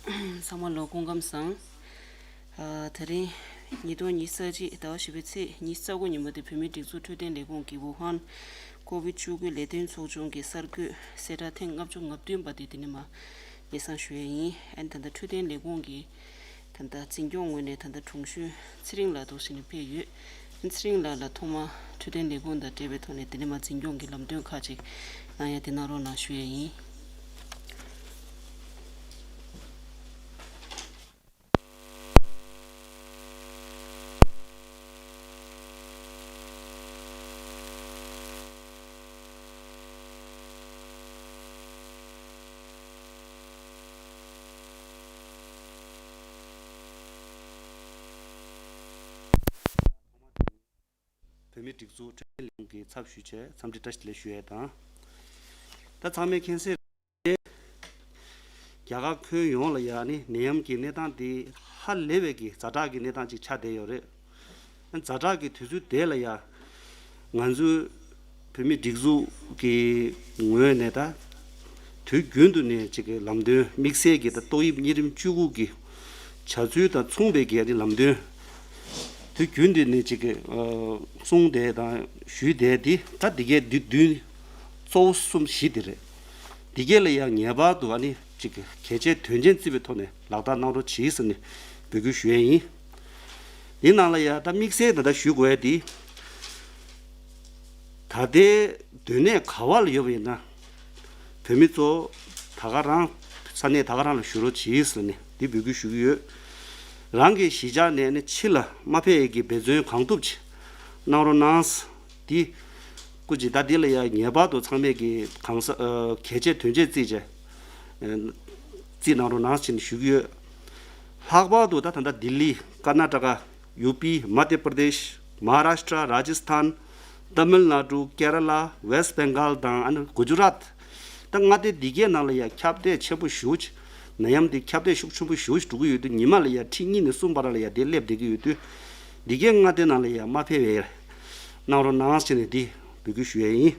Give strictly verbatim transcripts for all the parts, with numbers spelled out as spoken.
ཚང་མ་ལོ་སྐུ་ཁམས་བཟང་། ཨ། དེ་རིང་ཉིས་སྟོང་ཉི་ཤུ་རྩ་གཅིག་ཟླ་བ་བཞི་པའི་ཚེས་ཉི་ཤུ་རྩ་དགུ་ཉིན་མོ་དེ། བོད་མིའི་སྒྲིག་འཛུགས་འཕྲོད་བསྟེན་ལས་ཁུངས་ཀྱིས་ཝུ་ཧན་ཀོ་བིད་བཅུ་དགུ་ལས་དོན་ཚོགས་ཆུང་གི་གསར་འགོད་གསལ་བསྒྲགས་ཐེངས་ལྔ་བཅུ་ང་བདུན་པ་དེ་འདི་ནས་མར་སྙན་སེང་ཞུ་ཡས་ཡིན། ཨ་ནི་ད་ལྟ་འཕྲོད་བསྟེན་ལས་ཁུངས་ཀྱི་ད་ལྟ་འཛིན་སྐྱོང་ངོས་ནས་ད་ལྟ་དྲུང་གཞོན་ཚེ་རིང་ལགས་འདུག་ཟེར་ནས་ཕེབས་ཡོད། ཚེ་རིང་ལགས་ལ་ཐོག་མར་འཕྲོད་བསྟེན་ལས་ཁུངས་དང་འབྲེལ་བའི་ཐོག་ནས་འདི་ནས་མར་འཛིན་སྐྱོང་གི་ལམ་སྟོན་ཁག་ཅིག་གནང་ཡ་དེ་གནང་རོགས་གནང་ཞུ་ཡས་ཡིན། བོད་མིའི་སྒྲིག་འཛུགས་འཕྲོད་བསྟེན་ལས་ཁུངས་ཀྱི་ཚབ་ཞུས་བྱས་འཚམས་འདྲི་བཀྲ་ཤིས་བདེ་ལེགས་ཞུ་ཡས་དང་། ད་ཚང་མས་མཁྱེན་གསལ་རེད། རྒྱ་གར་ཁྱོན་ཡོངས་ལ་ཡ་ནི་ནད་ཡམས་ཀྱི་གནས་སྟངས་དེ་ཧ་ལས་པའི་གི་ཛ་དྲག་གི་གནས་སྟངས་ཅིག་ཆགས་བསྡད་ཡོད་རེད། ཛ་དྲག་གི་དུས་ཚོད་དེ་ལ་ཡ་ང་ཚོའི་བོད་མིའི་སྒྲིག་འཛུགས་ཀྱི་ངོས་ནས་ད་དུས་རྒྱུན་དུ་ནས་ཅིག་གི་ལམ་སྟོན་དམིགས་བསལ་གྱི་ད་ཏོག་དབྱིབས་གཉན་རིམས་བཅུ་དགུ་གི་བྱ་ཚུལ་དང་མཚུངས་པའི་གི་ལམ་སྟོན་དུས་རྒྱུན་དུ་ནས་ཅིག་གི་གསུངས་བསྡད་དང་ཞུས་བསྡད་དེ། ད་འདི་གའི་འདི་བདུན་གཙོ་བོ་གསུམ་བཞི་དེ་རེད། འདི་གའི་ལ་ཡང་ངེས་པར་དུ་ཨ་ནི་ཅིག་གལ་ཆེ་དོན་ཆེན་བརྩི་བའི་ཐོག་ནས་ལག་བསྟར་གནང་རོགས་གྱིས་ཟེར་ནས་འབོད་སྐུལ་ཞུ་ཡས་ཡིན། འདི་ནང་ལ་ཡང་ད་དམིགས་བསལ་ད་ལྟ་ཞུ་དགོས་ཡ་འདི། ད་ལྟའི་སྡོད་གནས་ག་བ་ལ་ཡོད་པ་ཡིན་ན། བོད་མི་ཚོ་ད་ག་རང་ས་གནས་ད་ག་རང་ལ་བཞུགས་རོགས་གྱིས་ཟེར་ནས་འདི་འབོད་སྐུལ་ཞུ་གི་ཡོད། རང་གི་གཞིས་ཆགས་ནས་ནི་ཕྱི་ལ་མ་ཕེབས་ཡས་ཀྱི་འབད་བརྩོན་གང་ཐུབ་ཅིག་གནང་རོགས་གནང་། འདི་སྐུ་མཁྱེན། ད་འདི་ལ་ཡང་ངེས་པར་དུ་ཚང་མས་ཀྱི་གང་ས་ཨ་གལ་ཆེ་དོན་ཆེ་བརྩིས་བྱས་ཨ་བརྩིས་གནང་རོགས་གནང་ཟེར་ནས་ཞུ་གི་ཡོད། ལྷག་པར་དུ་ད་ད་ལྟ་ལྡི་ལི། ཀར་ན་ཊ་ཀ། ཡུ་པི། མ་དྷྱ་པྲ་དེཤ། མ་ཧཱ་རཱཤ་ཊ། རཱ་ཇི་སི་ཐན། ཏ་མིལ་ནཱ་ཌུ། ཀེ་ར་ལ། ཝེ་སི་ཊི་བེང་གཱལ་དང་ཨ་ནི་གུ་ཇུ་རཱཏ། ད་མངའ་སྡེ་འདི་གའི་ནང་ལ་ཡང་ཁྱབ་གདལ་ཆེན་པོ་ཞེ་པོ་ཅིག་ནད་ཡམས་འདི་ཁྱབ་གདལ་ཤུགས་ཆེན་པོ་ཞེ་པོ་ཅིག་འགྲོ་གི་ཡོད་དུས། ཉི་མ་ལ་ཡང་ཁྲི་གཉིས་ནས་གསུམ་བར་ལ་ཡང་དེ་སླེབས་བསྡད་ཀྱི་ཡོད་དུས། འདི་གའི་མངའ་སྡེ་ནང་ལ་ཡང་མ་ཕེབས་པའི་གནང་རོགས་གནང་ཟེར་ནས་འདི་འབོད་སྐུལ་ཞུ་ཡས་ཡིན།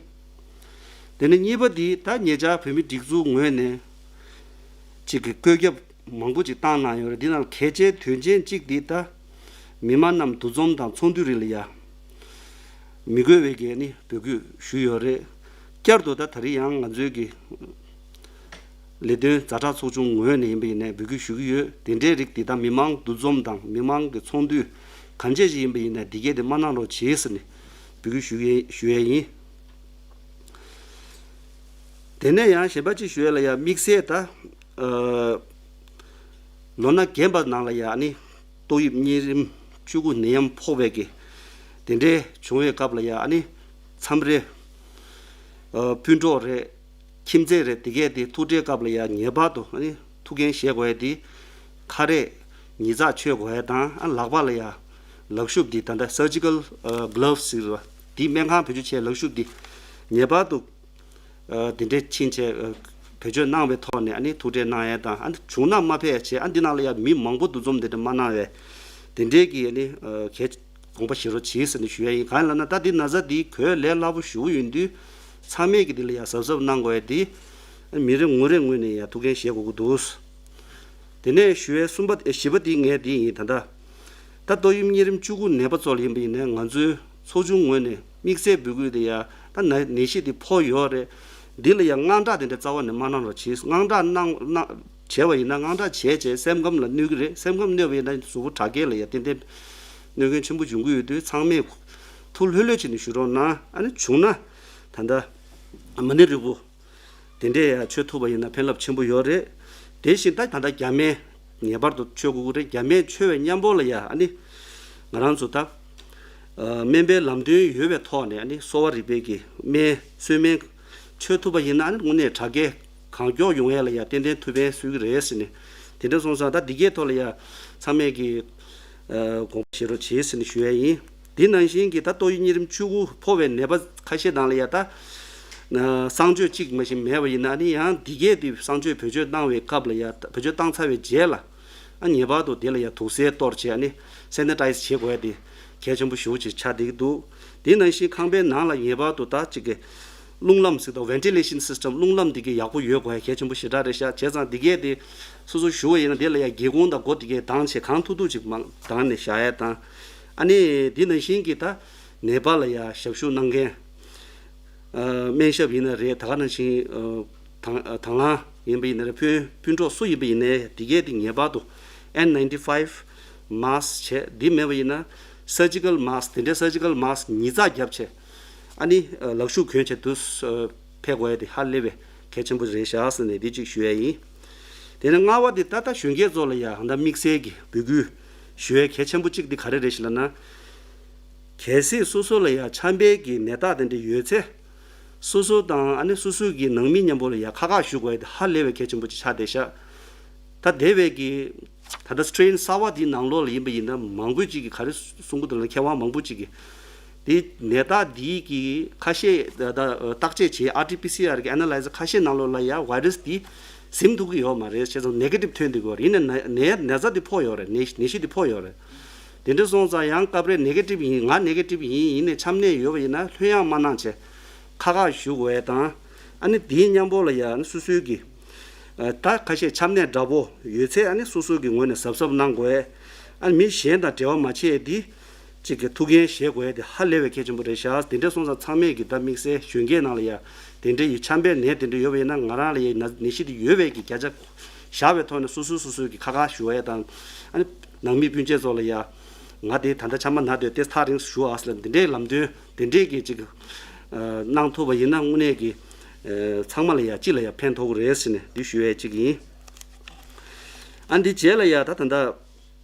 དེ་ནས་གཉིས་པ་འདི་ད་ཉེ་ཆར་བོད་མི་སྒྲིག་འཛུགས་ངོས་ནས་ཅིག་གི་བཀོད་ཁྱབ་མང་པོ་ཅིག་བཏང་གནང་ཡོད་རེད། འདི་ནང་གལ་ཆེའི་དོན་ཆེན་གཅིག་འདི་ད་མི་མང་རྣམས་འདུ་འཛོམས་དང་ཚོགས་འདུའི་རིགས་ལ་ཡ་མི་དགོས་པའི་གི་ནི་འབོད་སྐུལ་ཞུས་ཡོད་རེད། བསྐྱར་དུ་ད་ད་རེས་ཡང་ང་ཚོའི་གི་ལས་དོན་ཛ་དྲག་ཚོགས་ཆུང་ངོས་ནས་ཡིན་པ་ཡིན་ནའི་འབོད་སྐུལ་ཞུ་གི་ཡོད། དེ་འདྲའི་རིགས་འདི་དག་མི་མང་འདུ་འཛོམས་དང་མི་མང་གི་ཚོགས་འདུ་གང་ཅི་ཞིག་ཡིན་པ་ཡིན་ནའི་འདི་གས་དེ་མ་གནང་རོགས་བྱེད་ཟེར་ནས་འབོད་སྐུལ་ཞུ་གི་ཞུ་ཡས་ཡིན། དེ་ནས་ཡང་གཞན་པ་ཅིག་ཞུ་ཡས་ལ་ཡང་དམིགས་བསལ་ད་ཨ་ལོ་ན་རྒན་པ་ནང་ལ་ཡང་ཨ་ནི་ཏོག་དབྱིབས་གཉན་རིམས་བཅུ་དགུ་ནད་ཡམས་ཕོག་པའི་གི་དེ་འདྲའི་བྱུང་བའི་སྐབས་ལ་ཡང་ཨ་ནི་མཚམས་རེ་ཨ་སྤུན་གྲོགས་རེད། ཁྱིམ་མཚེས་རེད། དེ་གས་དེ་ཐུག་འཕྲད་སྐབས་ལ་ཡང་ངེས་པར་དུ་ཨ་ནི་ཐུགས་འགན་བཞེས་དགོས་ཡ་དེ། ཁ་རས་ཉིས་བརྩེགས་མཆོད་དགོས་ཡ་དང་། ཨ་ལག་པ་ལ་ཡང་ལག་ཤུབས་འདི་ད་ལྟ་surgical ཨ་gloves ཟེར་བ་འདི། སྨན་ཁང་བེད་སྤྱོད་བྱས་ལག་ཤུབས་འདི་ངེས་པར་དུ་ཨ་དེ་འདྲས་ཕྱིན་བྱས་ཨ་བེད་སྤྱོད་གནང་བའི་ཐོག་ནས་ཨ་ནི་ཐུག་འཕྲད་གནང་ཡ་དང་། ཨ་ནི་བྱུང་ན་མ་ཕེབས་བྱས། ཨ་འདི་ནང་ལ་ཡང་མི་མང་པོ་འདུ་འཛོམས་དེ་འདྲ་མ་གནང་བའི་དེ་འདྲས་ཀྱི་ཨ་ནི་ཨ་གལ་དགོངས་པ་བཞེས་རོགས་གྱིས་ཟེར་ནས་ཞུ་ཡ་ཡིན། གང་ཡིན་ལབ་ན་ད་འདི་ན་ཚ་འདི་འགོས་ལས་སླ་པོ་ཞེ་པོ་ཡིན་དུས་ཚང་མས་ཀྱི་འདི་ལ་ཡང་གཟབ་གཟབ་གནང་དགོས་ཡ་འདི་མི་རེ་ངོ་རེ་ངོས་ནས་ཡང་ཐུགས་འགན་བཞེས་དགོས་ཀྱི་འདུག། དེ་ནས་ཞུ་ཡ་གསུམ་པ་ཨེ་བཞི་པ་འདི་ངས་འདི་ཡིན། ད་ལྟ་ད་ཏོག་དབྱིབས་གཉན་རིམས་བཅུ་དགུ་ནད་པ་ཚོ་ལ་ཡིན་པ་ཡིན་ན་ང་ཚོའི་ཚོགས་ཆུང་ངོས་ནས་དམིགས་བསལ་འབོད་སྐུལ་དེ་ཡང་ད་ན་ནད་གཞི་འདི་ཕོག་ཡོད་རེད། འདི་ལ་ཡང་དངངས་སྐྲག་དེ་འདྲ་རྩ་བ་ནས་མ་གནང་རོགས་གྱིས། དངངས་སྐྲག་གནང་གནང་བྱས་པ་ཡིན་ན་དངངས་སྐྲག་བྱས་བྱས་སེམས་ཁམས་ལ་གནོད་ཀྱི་རེད། སེམས་ཁམས་གནོད་པ་ཡིན་ན་གཟུགས་པོ་དྲག་སྐྱེད་ལ་ཡང་ཏན་ཏན་གནོད་སྐྱོན་ཆེན་པོ་འབྱུང་གི་ཡོད་དུས་ཚང་མས་ཐུགས་ལྷོད་ལྷོད་བྱས་ནས་བཞུགས་རོགས་གནང་། ཨ་ནི་བྱུང་ན་ད་ལྟ་མ་ཎི་རིལ་བུ་དེ་འདྲས་ཡང་མཆོད་ཐུབ་པ་ཡིན་ན་ཕན་རླབས་ཆེན་པོ་ཡོད་རེད། དེ་བཞིན་ད་ད་ལྟ་རྒྱ་སྨན་ངེས་པར་དུ་མཆོད་དགོས་ཀྱི་རེད། རྒྱ་སྨན་མཆོད་པའི་མཉམ་པོ་ལ་ཡང་ཨ་ནི་ང་རང་ཚོ་ད་ཨ་སྨན་པའི་ལམ་སྟོན་ཡོད་པའི་ཐོག་ནས་ཨ་ནི་གསོ་བ་རིག་པའི་གི་སྨན་གསོལ་སྨན་མཆོད་ཐུབ་པ་ཡིན་ན་ཨ་ནི་དངོས་གནས་དྲག་སྐྱེད་གང་མགྱོགས་ཡོང་ཡ་ལ་ཡང་ཏན་ཏན་ཐུགས་ཕན་གསོས་ཀྱི་རེད་ཟེར་ནས། དེ་འདྲ་སོང་ཙང་ད་འདི་གའི་ཐོག་ལ་ཡང་ཚང་མས་ཀྱི་ཨ་དགོངས་པ་བཞེས་རོགས་བྱེད་ཟེར་ནས་ཞུ་ཡ་ཡིན། དེ་ནང་བཞིན་གྱི་ད་ཏོག་དབྱིབས་གཉན་རིམས་བཅུ་དགུ་ཕོག་པའི་ནད་པ་ཁ་ཤས་ནང་ལ་ཡ་ད་གསང་སྤྱོད་གཅིག་མ་གཞི་མེད་པ་ཡིན་ན་ཨ་ནི་ཡང་འདི་གས་དེ་གསང་སྤྱོད་བེད་སྤྱོད་གནང་བའི་སྐབས་ལ་ཡ་བེད་སྤྱོད་བཏང་ཚར་བའི་རྗེས་ལ་ཨ་ངེས་པར་དུ་དེ་ལ་ཡ་དུག་སེལ་གཏོར་བྱས་ཨ་ནི་སེ་ནི་ཊའི་ཛི་བྱེད་དགོས་ཡ་དེ་གལ་ཆེན་པོ་ཞེ་པོ་ཅིག་ཆགས་བསྡད་ཀྱི་འདུག། དེ་ནང་བཞིན་ཁང་པའི་ནང་ལ་ངེས་པར་དུ་ད་ཅིག་གི་ རླུང་ལམ་ཟེར་དང་ventilation system རླུང་ལམ་འདི་གའི་ཡག་པོ་ཡོད་དགོས་ཡ་གལ་ཆེན་པོ་ཞེ་དྲག་རེད་ཤག་བྱས་ཙང་འདི་གའི་དེ་སོ་སོ་ཞུ་བ་ཡིན་ན་དེ་ལ་ཡ་སྒེའུ་ཁུང་དང་སྒོ་འདི་གའི་དྭངས་ཆེ་གང་ཐུབ་ཐུབ་ཅིག་མང་དྭངས་ནས་བཞག་ཡ་དང་། ཨ་ནི་འདི་ནང་བཞིན་གྱི་ད་ནད་པ་ལ་ཡ་ཞབས་ཞུ་གནང་མཁན། ཨ་སྨན་ཞབས་ཡིན་ན་རེད། ད་ག་ནང་བཞིན་ཨ་དང་ཨ་དང་བླངས་ཡིན་པ་ཡིན་ན་རེད། སྤུན་སྤུན་གྲོགས་སུ་ཡིན་པ་ཡིན་ནའི་འདི་གས་འདི་ངེས་པར་དུ་N ninety five mask བྱས། འདི་མེད་པ་ཡིན་ན་surgical mask དེ་འདྲའི་surgical mask ཉིས་བརྩེགས་བརྒྱབ་བྱས། ཨ་ནི་ཨ་ལག་ཤུབས་གྱོན་བྱས་དུས་ཨ་ཕེབས་དགོས་ཡ་དེ་ཧ་ལས་པའི་གལ་ཆེན་པོ་རེད་ཤག་ཟེར་ནས་འདི་གཅིག་ཞུ་ཡ་ཡིན། དེ་ནས་ལྔ་པ་དེ་ད་ལྟ་གཞོན་སྐྱེས་ཚོ་ལ་ཡ་ད་དམིགས་བསལ་གྱི་འབོད་སྐུལ་ཞུ་ཡ་གལ་ཆེན་པོ་གཅིག་འདི་ག་རེ་རེད་ཞེ་ལབ་ན། གལ་སྲིད་སོ་སོ་ལ་ཡ་ཆམ་པའི་གི་ནད་རྟགས་དེ་འདྲ་ཡོད་ཚེ། སོ་སོ་དང་ཨ་ནི་སོ་སོའི་གི་ནང་མི་མཉམ་པོ་ལ་ཡ་ཁ་ཁ་ཞུ་དགོས་ཡ་དེ་ཧ་ལས་པའི་གལ་ཆེན་པོ་ཅིག་ཆགས་བསྡད་ཤག་ད་དེ་བས་གི་ད་ལྟ་strain གསར་བ་འདིའི་ནང་ལོགས་ལ་ཡིན་པ་ཡིན་ན་མང་པོ་ཅིག་གི་ག་རེ་གསུང་གི་འདུག་ལ་མཁས་དབང་མང་པོ་ཅིག་གི་དེ་ནད་རྟགས་འདིའི་གི་ཁ་ཤས་ད་ལྟ་བརྟག་དཔྱད་བྱས་ཨར་ཊི་པི་སི་ཨར་གི་ཨེ་ན་ལའི་ཛར་ཁ་ཤས་ནང་ལོགས་ལ་ཡ་virus འདི་ཟིན་ཐུབ་ཀྱི་ཡོད་མ་རེད། བྱས་ཙང་negative ཐོན་འདུག་གི་ཡིན་ན་ནད་ནད་ཚ་འདི་ཕོག་ཡོད་རེད། ནད་ནད་གཞི་འདི་ཕོག་ཡོད་རེད། དེ་འདྲ་སོང་ཙང་ཡང་སྐབས་རེ་negative ཡིན་ང་negative ཡིན་ཡིན་ནས་ཆམ་ནད་ཡོད་པ་ཡིན་ན་ལྷོད་ཡངས་མ་གནང་བྱས་ཁག་ཁག་ཞུ་དགོས་དང་། ཨ་ནི་དེའི་མཉམ་པོ་ལ་ཡང་སོ་སོའི་གི་ད་ཁ་ཤས་ཆམ་ནད་འདྲ་པོ་ཡོད་ཚེ་ཨ་ནི་སོ་སོ་གི་ངོས་ནས་གཟབ་གཟབ་གནང་དགོས། ཨ་ནི་མི་གཞན་དང་འབྲེལ་བ་མ་བྱས་དེ་གཅིག་གི་ཐུགས་འགན་བཞེས་དགོས་དེ་ཧ་ལས་པའི་གལ་ཆེན་པོ་རེད་ཤག་དེ་འདྲ་སོང་ཙང་ཚང་མས་གི་ད་དམིགས་བསལ་གཞོན་སྐྱེས་ནང་ལ་ཡང་དེ་འདྲ་ཡི་ཆམ་པའི་ནད་དེ་འདྲ་ཡོད་པ་ཡིན་ན་ང་རང་ལ་ཡང་ནད་གཞི་དེ་ཡོད་པའི་གི་བརྒྱ་ཆ་བཞག་པའི་ཐོག་ནས་སོ་སོས་སོ་སོའི་གི་ཁ་ཁ་ཞུ་བ་ཡ་དང་། ཨ་ནི་ནང་མི་སྤུན་མཆེད་ཚོ་ལ་ཡ། ང་དེ་ད་ལྟ་ཆམ་པ་ན་དུས་ཏེ་ཐག་རིང་ཞུ་ཨ་ཟེར་ལ་འདི་འདྲའི་ལམ་སྟོན་འདི་འདྲའི་གི་ཅིག་ཨ་གནང་ཐུབ་པ་ཡིན་ན་དངོས་གནས་ཀྱི་ཨ་ཚང་མ་ལ་ཡ་སྤྱི་ལ་ཡ་ཕན་ཐོགས་ཀྱི་རེད་ཟེར་ནས་འདི་ཞུ་ཡས་ཅིག་ཡིན། ཨ་འདི་རྗེས་ལ་ཡ་ད་ད་ལྟ་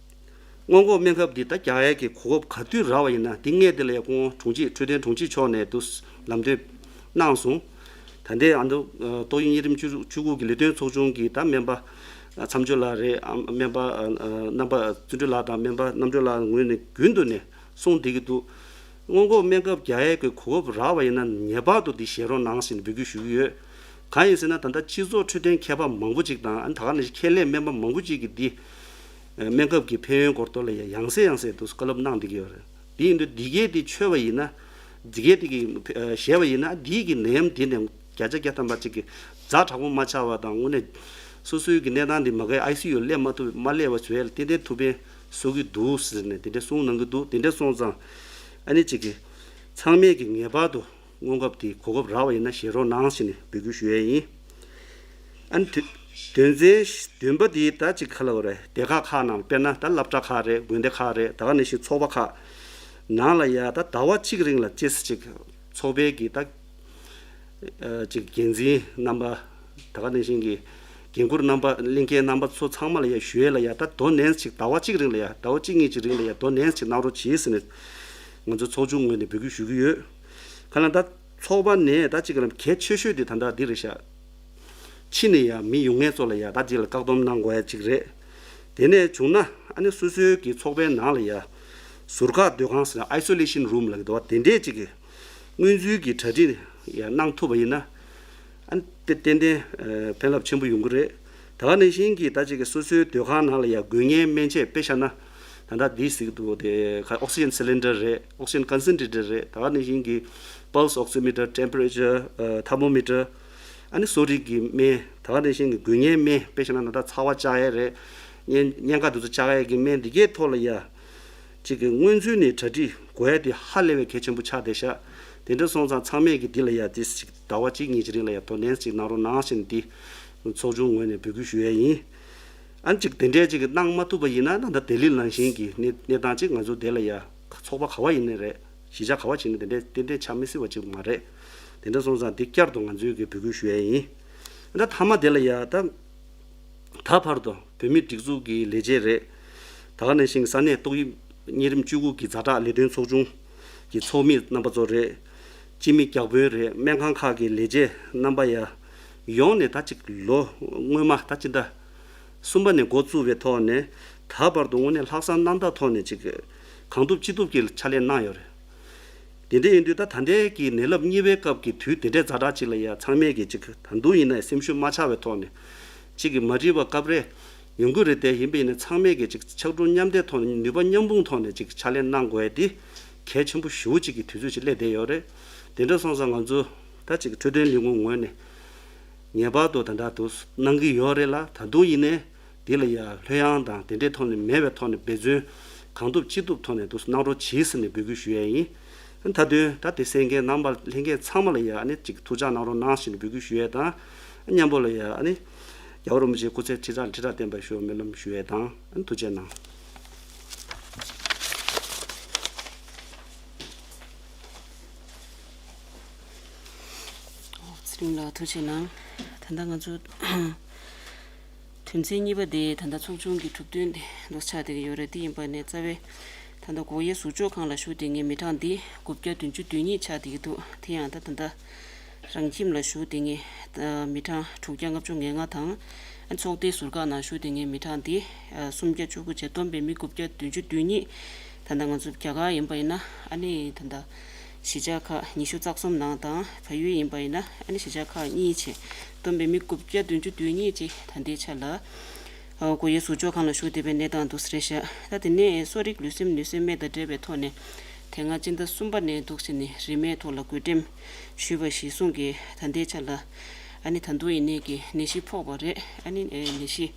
སྔོན་འགོག་སྨན་ཁབ་འདི་ད་རྒྱག་ཡས་ཀྱི་གོ་སྐབས་ག་དུས་རག་པ་ཡིན་ན་འདི་སྔས་དེ་ལ་ཡ་སྐུ་ངོ་དྲུང་ཆེ་འཕྲོད་བསྟེན་དྲུང་ཆེ་མཆོག་ནས་འདུ་ལམ་སྟོན་གནང་སོང་། ད་ལྟའི་ཨ་མདོ་ཏོག་དབྱིབས་གཉན་རིམས་བཅུ་དགུ་གི་ལས་དོན་ཚོགས་ཆུང་གི་ད་སྨན་པ་མཚམས་སྦྱོར་ལགས་རེད། ཨ་སྨན་པ་རྣམ་པ་བརྩོན་འགྲུས་ལགས་དང་སྨན་པ་རྣམ་གྲོལ་ལགས་ངོས་ནས་རྒྱུན་དུ་ནས་གསུངས་བསྡད་ཀྱི་འདུག་སྔོན་འགོག་སྨན་ཁབ་རྒྱག་ཡས་ཀྱི་གོ་སྐབས་རག་པ་ཡིན་ན་ངེས་པར་དུ་འདི་བཞེས་རོགས་གནང་ཞེས་འབོད་སྐུལ་ཞུ་གི་ཡོད། གང་ཡིན་ཟེར་ན་ད་ལྟ་སྤྱི་ཚོགས་འཕྲོད་བསྟེན་མཁས་པ་མང་པོ་ཅིག་དང་ཨ་ནི་ད་ག་ནང་བཞིན་ཁྱད་ལས་སྨན་པ་མང་པོ་ཅིག་གིས་འདི་སྨན་ཁབ་ཀྱི་ཕན་ཡོན་སྐོར་ཐོག་ལ་ཡང་ཡང་སེ་ཡང་སེ་དུ་བཀའ་སློབ་གནང་བསྡད་ཀྱི་ཡོད་རེད། དེ་ཡིན་དུས་འདི་གས་དེ་མཆོད་པ་ཡིན་ན། འདི་གས་དེ་གི་ཨ་བཞེས་པ་ཡིན་ན་འདི་གི་ནད་ཡམས་འདི་ནས་བརྒྱ་ཆ་བརྒྱ་ཐམ་པ་ཅིག་གི་ཛ་དྲག་པོ་མ་ཆགས་པ་དང་དངོས་གནས་སོ་སོའི་གི་གནས་སྟངས་འདི་མ་གའི་ཨའི་སི་ཡུ་སླེབས་མ་ཐུབ་མ་སླེབས་པ་བཟོ་ཡ་ལ་ཏན་ཏན་ཐུགས་ཕན་གསོ་གི་འདུག་ཟེར་ནས་དེ་འདྲ་གསུངས་གནང་གི་འདུག་དེ་འདྲ་སོང་ཙང་ཨ་ནི་ཅིག་གི་ཚང་མས་གི་ངེས་པར་དུ་སྔོན་ཁབ་དེ་གོ་སྐབས་རག་པ་ཡིན་ན་བཞེས་རོགས་གནང་ཞེས་ནས་འབོད་སྐུལ་ཞུ་ཡས་ཡིན། ཨ་ནི་དོན་དོན་ཚན་བདུན་པ་དེ་ད་ཅིག་ག་ལ་བ་རེད། སྡེ་ཁག་ཁག་ནང་དཔེར་ན་ད་སློབ་གྲྭ་ཁག་རེད། དགོན་སྡེ་ཁག་རེད། ད་ག་ནང་བཞིན་ཚོགས་པ་ཁག་ནང་ལ་ཡ་ད་ཟླ་བ་གཅིག་རིང་ལ་ཅེས་ཅིག་ཚོགས་པའི་གི་ད་ཅིག་འགན་འཛིན་རྣམ་པ་ད་ག་ནང་བཞིན་གྱི་འགན་འཁུར་རྣམ་པ་གླིང་ཁའི་རྣམ་པ་ཚོ་ཚང་མ་ལ་ཡ་ཞུ་ཡས་ལ་ཡ་ད་དོ་ནན་ཅིག་ཟླ་བ་གཅིག་རིང་ལ་ཡ་ཟླ་བ་གཅིག་གཉིས་ཅིག་རིང་ལ་ཡ་དོ་ནན་ཅིག་གནང་རོགས་གྱིས་ཟེར་ནས་ང་ཚོ་ཚོགས་ཆུང་ངོས་ནས་འབོད་སྐུལ་ཞུ་གི་ཡོད། ག་ལ་ད་ཚོགས་པ་ནས་ད་ཅིག་ལ་གལ་ཆེ་ཤོས་དེ་ད་ལྟ་འདི་རེད་ཤག་ཕྱི་ནས་ཡང་མི་ཡོང་མཁན་ཚོ་ལ་ཡང་ད་འདི་ལ་བཀག་སྡོམ་གནང་དགོས་ཡ་གཅིག་རེད། དེ་ནས་བྱུང་ན་ཨ་ནི་སོ་སོའི་གི་ཚོགས་པའི་ནང་ལ་ཡང་ཟུར་བཀག་སྡོད་ཁང་ཟེར་ན་isolation room ལབ་ཀྱི་འདུག་བ། དེ་འདྲས་ཅིག་གི་སྔོན་ཚུད་ཀྱི་གྲ་སྒྲིག་ཡང་གནང་ཐུབ་པ་ཡིན་ན་ཨ་ནི་ཏན་ཏན་ཨ་ཕན་རླབས་ཆེན་པོ་ཡོང་གི་རེད། ད་ག་ནང་བཞིན་གྱི་ད་ཅིག་གི་སོ་སོའི་སྡོད་ཁང་ནང་ལ་ཡང་དགོས་ངེས་སྨན་ཆས་དཔེ་བཞག་ན་ད་ལྟ་འདི་ཟེར་གྱི་འདུག་དེ་ག་oxygen cylinder རེད། oxygen concentrator རེད། ད་ག་ནང་བཞིན་གྱི་pulse oximeter, temperature, thermometer ཨ་ནི་གསོ་རིག་གི་སྨན་ད་ག་ནང་བཞིན་གྱི་དགོས་ངེས་སྨན་དཔེ་བཞག་ན་ད་ལྟ་ཚ་བ་བཅག་ཡས་རེད། གཉན་གཉན་ཁ་དེ་ཚོ་བཅག་ཡས་ཀྱི་སྨན་འདི་གའི་ཐོག་ལ་ཡ་གཅིག་གི་སྔོན་ཚུད་ནས་གྲ་སྒྲིག་དགོས་ཡས་དེ་ཧ་ལས་པའི་གལ་ཆེན་པོ་ཆགས་བསྡད་ཤག་དེ་འདྲ་སོང་ཙང་ཚང་མས་ཀྱི་འདི་ལ་ཡ་དེ་ཟླ་བ་གཅིག་གཉིས་ཀྱི་རིང་ལ་ཡ་དོ་ནན་ཅིག་གནང་རོགས་གནང་ཞེས་འདི་ཚོགས་ཆུང་ངོས་ནས་འབོད་སྐུལ་ཞུ་ཡས་ཡིན། ཨ་ནི་གཅིག་དེ་འདྲས་ཅིག་གནང་མ་ཐུབ་པ་ཡིན་ན་ད་ལྟ་ལྡི་ལི་ནང་བཞིན་གྱི་གནས་གནས་སྟངས་ཅིག་ང་ཚོ་དེ་ལ་ཡ་ཚོགས་པ་ག་བ་ཡིན་ནའི་རེད། གཞིས་ཆགས་ག་བ་བྱས་ནས་དེ་འདྲས་ཏན་ཏན་ཆགས་མི་སྲིད་པ་ཅིག་མ་རེད། དེ་འདྲ་སོང་ཙང་འདི་བསྐྱར་དུ་ང་ཚོས་ཀྱི་འབོད་སྐུལ་ཞུ་ཡས་ཡིན། ད་མཐའ་མ་དེ་ལ་ཡ་ད་ད་བར་དུ་བོད་མིའི་སྒྲིག་འཛུགས་ཀྱི་ལས་བྱེད་རེད། ད་ག་ནང་བཞིན་ས་གནས་ཏོག་དབྱིབས་གཉན་རིམས་བཅུ་དགུ་གི་ཛ་དྲག་ལས་དོན་ཚོགས་ཆུང་གི་ཚོགས་མི་རྣམ་པ་ཚོ་རེད། སྤྱི་མི་བརྒྱ་དཔོན་རེད། སྨན་ཁང་ཁག་གི་ལས་བྱེད་རྣམ་པ་ཡ་ཡོངས་ནས་ད་ཅིག་ལོ་སྔོན་མ་ད་ཕྱི་ཟླ་གསུམ་པ་ནས་འགོ་བཙུགས་པའི་ཐོག་ནས་ད་བར་དུ་དངོས་གནས་ལྷག་བསམ་རྣམ་དག་ཐོག་ནས་ཅིག་གང་ཐུབ་ཅི་ཐུབ་ཀྱི་ཕྱག་ལས་གནང་ཡོད་རེད། དེ་འདྲ་ཡིན་དུས་ད་ད་ལྟའི་གི་ནད་རླབས་གཉིས་པའི་སྐབས་ཀྱི་དུས་དེ་འདྲའི་ཛ་དྲག་ཅིག་ལ་ཡ་ཚང་མས་ཀྱི་ཅིག་ད་དུང་ཡིན་ན་སེམས་ཤུགས་མ་ཆག་པའི་ཐོག་ནས་ཅིག་གི་མ་འགྲིག་པ་སྐབས་རེ་ཡོང་གི་རེད། དེ་ཡིན་པ་ཡིན་ན་ཚང་མས་ཀྱི་ཅིག་ཕྱག་རོགས་མཉམ་འདེགས་ཐོག་ནས་ནུས་པ་མཉམ་སྤུངས་ཐོག་ནས་ཅིག་ཕྱག་ལས་གནང་དགོས་ཡ་དེ་གལ་ཆེན་པོ་ཞེ་པོ་ཅིག་གི་དུས་ཚོད་ཅིག་སླེབས་བསྡད་ཡོད་རེད། དེ་འདྲ་སོང་ཙང་ང་ཚོ་ ད་ཅིག་འཕྲོད་བསྟེན་ལས་ཁུངས་ངོས་ནས་ངེས་པར་དུ་ད་ལྟ་དུ་གནང་གི་ཡོད་རེད་ལ། ད་དུང་ཡིན་ནའི་འདི་ལ་ཡ་ལྷོད་ཡངས་དང་དེ་འདྲའི་ཐོག་ནས་མེད་པའི་ཐོག་ནས་འབད་བརྩོན་གང་ཐུབ་ཅི་ཐུབ་ཐོག་ནས་དུ་གནང་རོགས་གྱིས་ཟེར་ནས་འབོད་སྐུལ་ཞུ་ཡས་ཡིན། མཐའ་དོན་ད་དེ་གསན་མཁན་རྣམ་པ་ལྷན་རྒྱས་ཚང་མ་ལ་ཡ་ཨ་ནི་ཅིག་ཐུགས་ཅག་གནང་རོགས་གནང་ཞེས་ནས་འབོད་སྐུལ་ཞུ་ཡས་དང་། མཉམ་པོ་ལ་ཡ་ཨ་ནི་རྒྱལ་བ་རིན་པོ་ཆེའི་སྐུ་ཚེ་ཁྲི་ཕྲག་ཁྲི་ཕྲག་བརྟན་པར་ཤོག་སྨོན་ལམ་ཞུ་ཡས་དང་། ཨ་ནི་ཐུགས་རྗེ་གནང་། ཚེ་རིང་ལགས་ཐུགས་རྗེ་གནང་། ད་ལྟ་ང་ཚོ་དོན་ཚན་གཉིས་པ་དེ་ད་ལྟ་ཚོགས་ཆུང་གི་གྲུབ་དོན་དེ་འདུག་ཆགས་བསྡད་ཀྱི་ཡོད་རེད། དེ་ཡིན་པ་ནས་རྩ་བའི་ད་ལྟ་སྒོ་དབྱེ་ཟུར་འཇོག་ཁང་ལ་བཞུགས་བསྡད་མཁན་མི་གྲངས་འདི་དགུ་བརྒྱ་བདུན་ཅུ་དོན་གཉིས་ཆགས་བསྡད་ཀྱི་འདུག་དེ་ཡང་ད་ད་ལྟ་རང་ཁྱིམ་ལ་བཞུགས་བསྡད་མཁན་མི་གྲངས་དྲུག་བརྒྱ་ལྔ་བཅུ་ང་ལྔ་དང་། ཚོགས་སྡེ་ཟུར་བཀག་ནང་བཞུགས་བསྡད་མཁན་མི་གྲངས་འདི་སུམ་བརྒྱ་བཅུ་དགུ་བྱས། བསྡོམས་པས་མི་དགུ་བརྒྱ་བདུན་ཅུ་དོན་གཉིས། ད་ལྟ་ང་ཚོ་རྒྱ་གར་ཡིན་པ་ཡིན་ན་ཨ་ནི་ད་ལྟ་གཞིས་ཆགས་ཁག་ཉི་ཤུ་རྩ་གསུམ་ནང་དང་། བལ་ཡུལ་ཡིན་པ་ཡིན་ན་ཨ་ནི་གཞིས་ཆགས་ཁག་གཉིས་བྱས། བསྡོམས་པས་མི་དགུ་བརྒྱ་བདུན་ཅུ་དོན་གཉིས་ཅིག་ད་ལྟའི་ཆ་ལ་སྒོ་དབྱེ་ཟུར་འཇོག་ཁང་ལ་བཞུགས་བསྡད་པའི་གནས་སྟངས་འདུག་ཟེར་ཤག་ད་དེ་ནས་གསོ་རིག་ལུས་སེམས་ནུས་སེམས་སྨན་དང་འབྲེལ་བའི་ཐོག་ནས། དེ་སྔ་སྤྱི་ཟླ་གསུམ་པ་ནས་འདུག་ཟེར་ནས་རིན་མེད་ཐོག་ལ་བགོ་འགྲེམས་ཞུས་པ་གཞིར་བཟུང་གིས་ད་ལྟའི་ཆ་ལ་ཨ་ནི་ད་དུང་ཡིན་ནའི་གི་ནད་གཞི་ཕོག་པ་རེད། ཨ་ནི་ནད་གཞི་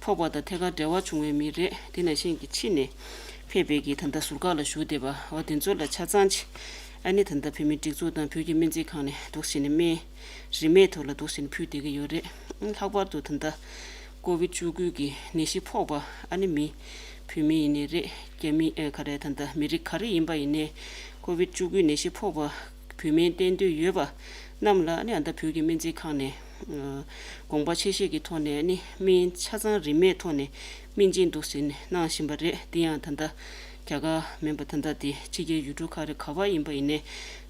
ཕོག་པ་དང་ཐད་ཀར་འབྲེལ་བ་བྱུང་བའི་མི་རེད། དེ་ནང་བཞིན་གྱི་ཕྱི་ནས་ཕེབས་པའི་གི་ད་ལྟ་ཟུར་བཀག་ལ་བཞུགས་བསྡད་པ་འོ་དེ་ཚོ་ལ་ཆ་ཚང་ཅིག་ཨ་ནི་ད་ལྟ་བོད་མིའི་སྒྲིག་འཛུགས་དང་བོད་ཀྱི་སྨན་རྩིས་ཁང་ནས་འདུག་ཟེར་ནས་སྨན་རིན་མེད་ཐོག་ལ་འདུག་ཟེར་ནས་ཕུལ་བསྡད་ཀྱི་ཡོད་རེད། ལྷག་པར་དུ་ད་ལྟ་ཀོ་བིད་བཅུ་དགུ་གི་ནད་གཞི་ཕོག་པ་ཨ་ནི་མི་བོད་མི་ཡིན་ནའི་རེད། རྒྱ་མི་ཨེ་ག་རེ་ད་ལྟ་མི་རིགས་ག་རེ་ཡིན་པ་ཡིན་ནའི་ཀོ་བིད་བཅུ་དགུ་ནད་གཞི་ཕོག་པ་བོད་སྨན་བསྟེན་འདོད་ཡོད་པ་རྣམས་ལ་ཨ་ནི་ཨ་ད་བོད་ཀྱི་སྨན་རྩིས་ཁང་ནས་དགོངས་པ་ཆེ་བཞེས་ཀྱི་ཐོག་ནས་ཨ་ནི་སྨན་ཆ་ཚང་རིན་མེད་ཐོག་ནས་སྨན་སྦྱིན་འདུག་ཟེར་ནས་གནང་བཞིན་པ་རེད། དེ་ཡང་ད་ལྟ་རྒྱ་གར་མིན་པ་ད་ལྟ་དེ་ཕྱི་རྒྱལ་ཡུལ་གྲུ་ཁག་རེ་ག་བ་ཡིན་པ་ཡིན་ནའི་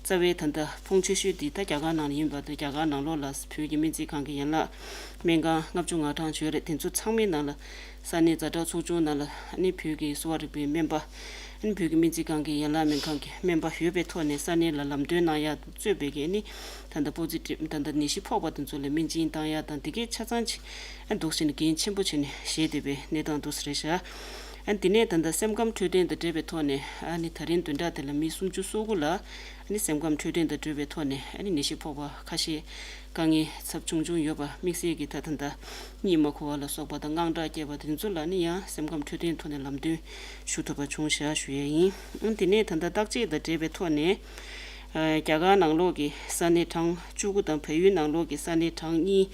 རྩ་བའི་ད་ལྟ་ཕོངས་ཆེ་ཤོས་དེ་ད་རྒྱ་གར་ནང་ལ་ཡིན་པ་དང་། རྒྱ་གར་ནང་ལོགས་ལ་བོད་ཀྱི་སྨན་རྩིས་ཁང་གི་ཡན་ལག་སྨན་ཁང་ལྔ་བཅུ་ང་གྲངས་ཡོད་རེད། དེ་ཚོ་ཚང་མའི་ནང་ལ་ས་གནས་ཛ་དྲག་ཚོགས་ཆུང་ནང་ལ་ཨ་ནི་བོད་ཀྱི་གསོ་བ་རིག་པའི་སྨན་པ་ཨ་ནི་བོད་ཀྱི་སྨན་རྩིས་ཁང་གི་ཡན་ལག་སྨན་ཁང་གི་སྨན་པ་ཡོད་པའི་ཐོག་ནས་ས་གནས་ལ་ལམ་སྟོན་གནང་ཡག་གཙོས་པའི་གི་ཨ་ནི་ད་ལྟ་པོ་ཛི་ཊིབ་ད་ལྟ་ནད་གཞི་ཕོག་པ་དེ་ཚོ་ལ་སྨན་སྦྱིན་བཏང་ཡག་དང་དེ་གའི་ཆ་ཚང་ཅིག་ཨ་འདུག་ཟེར་ནས་འགན་ཆེན་པོ་བྱས་ནས་བཞེས་བསྡད་པའི་གནས་སྟངས་འདུག་ཟེར་ཤག་ཨ་ནི་དེ་ནས་ད་ལྟ་སེམས་ཁམས་འཕྲོད་བསྟེན་དང་འབྲེལ་བའི་ཐོག་ནས་ཨ་ནི་ད་རིང་བདུན་ཕྲག་དེ་ལ་མི་སུམ་ཅུ་སོ་དགུ་ལ་ཨ་ནི་སེམས་ཁམས་འཕྲོད་བསྟེན་དང་འབྲེལ་བའི་ཐོག་ནས་ཨ་ནི་ནད་གཞི་ཕོག་པ་ཁ་ཤས་དཀའ་ངལ་ཚབས་ཆུང་ཆུང་ཡོད་པ། དམིགས་བསལ་གྱི་ད་ད་ལྟ་གཉིད་མ་ཁུག་པ་ལ་སོགས་པ་དང་དངངས་སྐྲག་སྐྱེས་པ་དེ་ཚོ་ལ་ནི་ཡང་སེམས་ཁམས་འཕྲོད་བསྟེན་ཐོག་ནས་ལམ་སྟོན་ཞུ་ཐུབ་པ་བྱུང་ཤག་ཞུ་ཡས་ཡིན། ཨ་དེ་ནས་ད་ལྟ་བརྟག་དཔྱད་དང་འབྲེལ་བའི་ཐོག་ནས་ཨ་རྒྱ་གར་ནང་ལོགས་ཀྱི་ས་གནས་གྲངས་བཅུ་དགུ་དང་བལ་ཡུལ་ནང་ལོགས་ཀྱི་ས་གནས་གྲངས་གཉིས་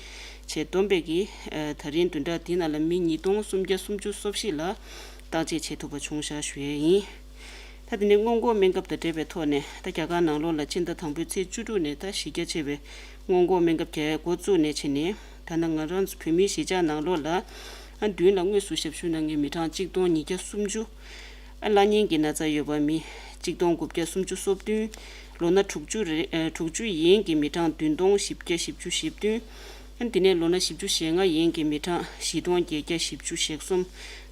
བྱས། བསྡོམས་པས་ཀྱི་ཨ་ད་རིང་བདུན་ཕྲག་འདི་ནང་ལ་མི་ཉིས་སྟོང་སུམ་བརྒྱ་སུམ་ཅུ་སོ་བཞི་ལ་བརྟག་དཔྱད་བྱེད་ཐུབ་པ་བྱུང་ཤག་ཞུ་ཡས་ཡིན། ད་དེ་ནས་སྔོན་འགོག་སྨན་ཁབ་དང་འབྲེལ་བའི་ཐོག་ནས་ད་རྒྱ་གར་ནང་ལོགས་ལ་ཕྱི་ཟླ་དང་པོའི་ཚེས་བཅུ་དྲུག་ནས་ད་གཞི་རྒྱ་ཆེ་བའི་སྔོན་འགོག་སྨན་ཁབ་རྒྱག་ཡ་འགོ་བཙུགས་ནས་བྱས་ནས་ད་ནང་ང་རང་ཚོ་བོད་མིའི་གཞིས་ཆགས་ནང་ལོགས་ལ་ཨ་མདུན་ལ་དངོས་སུ་ཞབས་ཞུ་གནང་མཁན་མི་གྲངས་གཅིག་སྟོང་ཉིས་བརྒྱ་སུམ་ཅུ། ཨ་གླ་རྙིང་གི་ན་ཚ་ཡོད་པ་མི་གཅིག་སྟོང་དགུ་བརྒྱ་སུམ་ཅུ་སོ་བདུན། ལོ་ན་དྲུག་ཅུ་རེ་ཨ་དྲུག་ཅུ་ཡན་གྱི་མི་གྲངས་བདུན་སྟོང་བཞི་བརྒྱ་བཞི་བཅུ་ཞེ་བདུན། ཨ་དེ་ནས་ལོ་ན་བཞི་བཅུ་ཞེ་ལྔ་ཡན་གྱི་མི་གྲངས་བཞི་སྟོང་བརྒྱད་བརྒྱ་བཞི་བཅུ་ཞེ་གསུམ།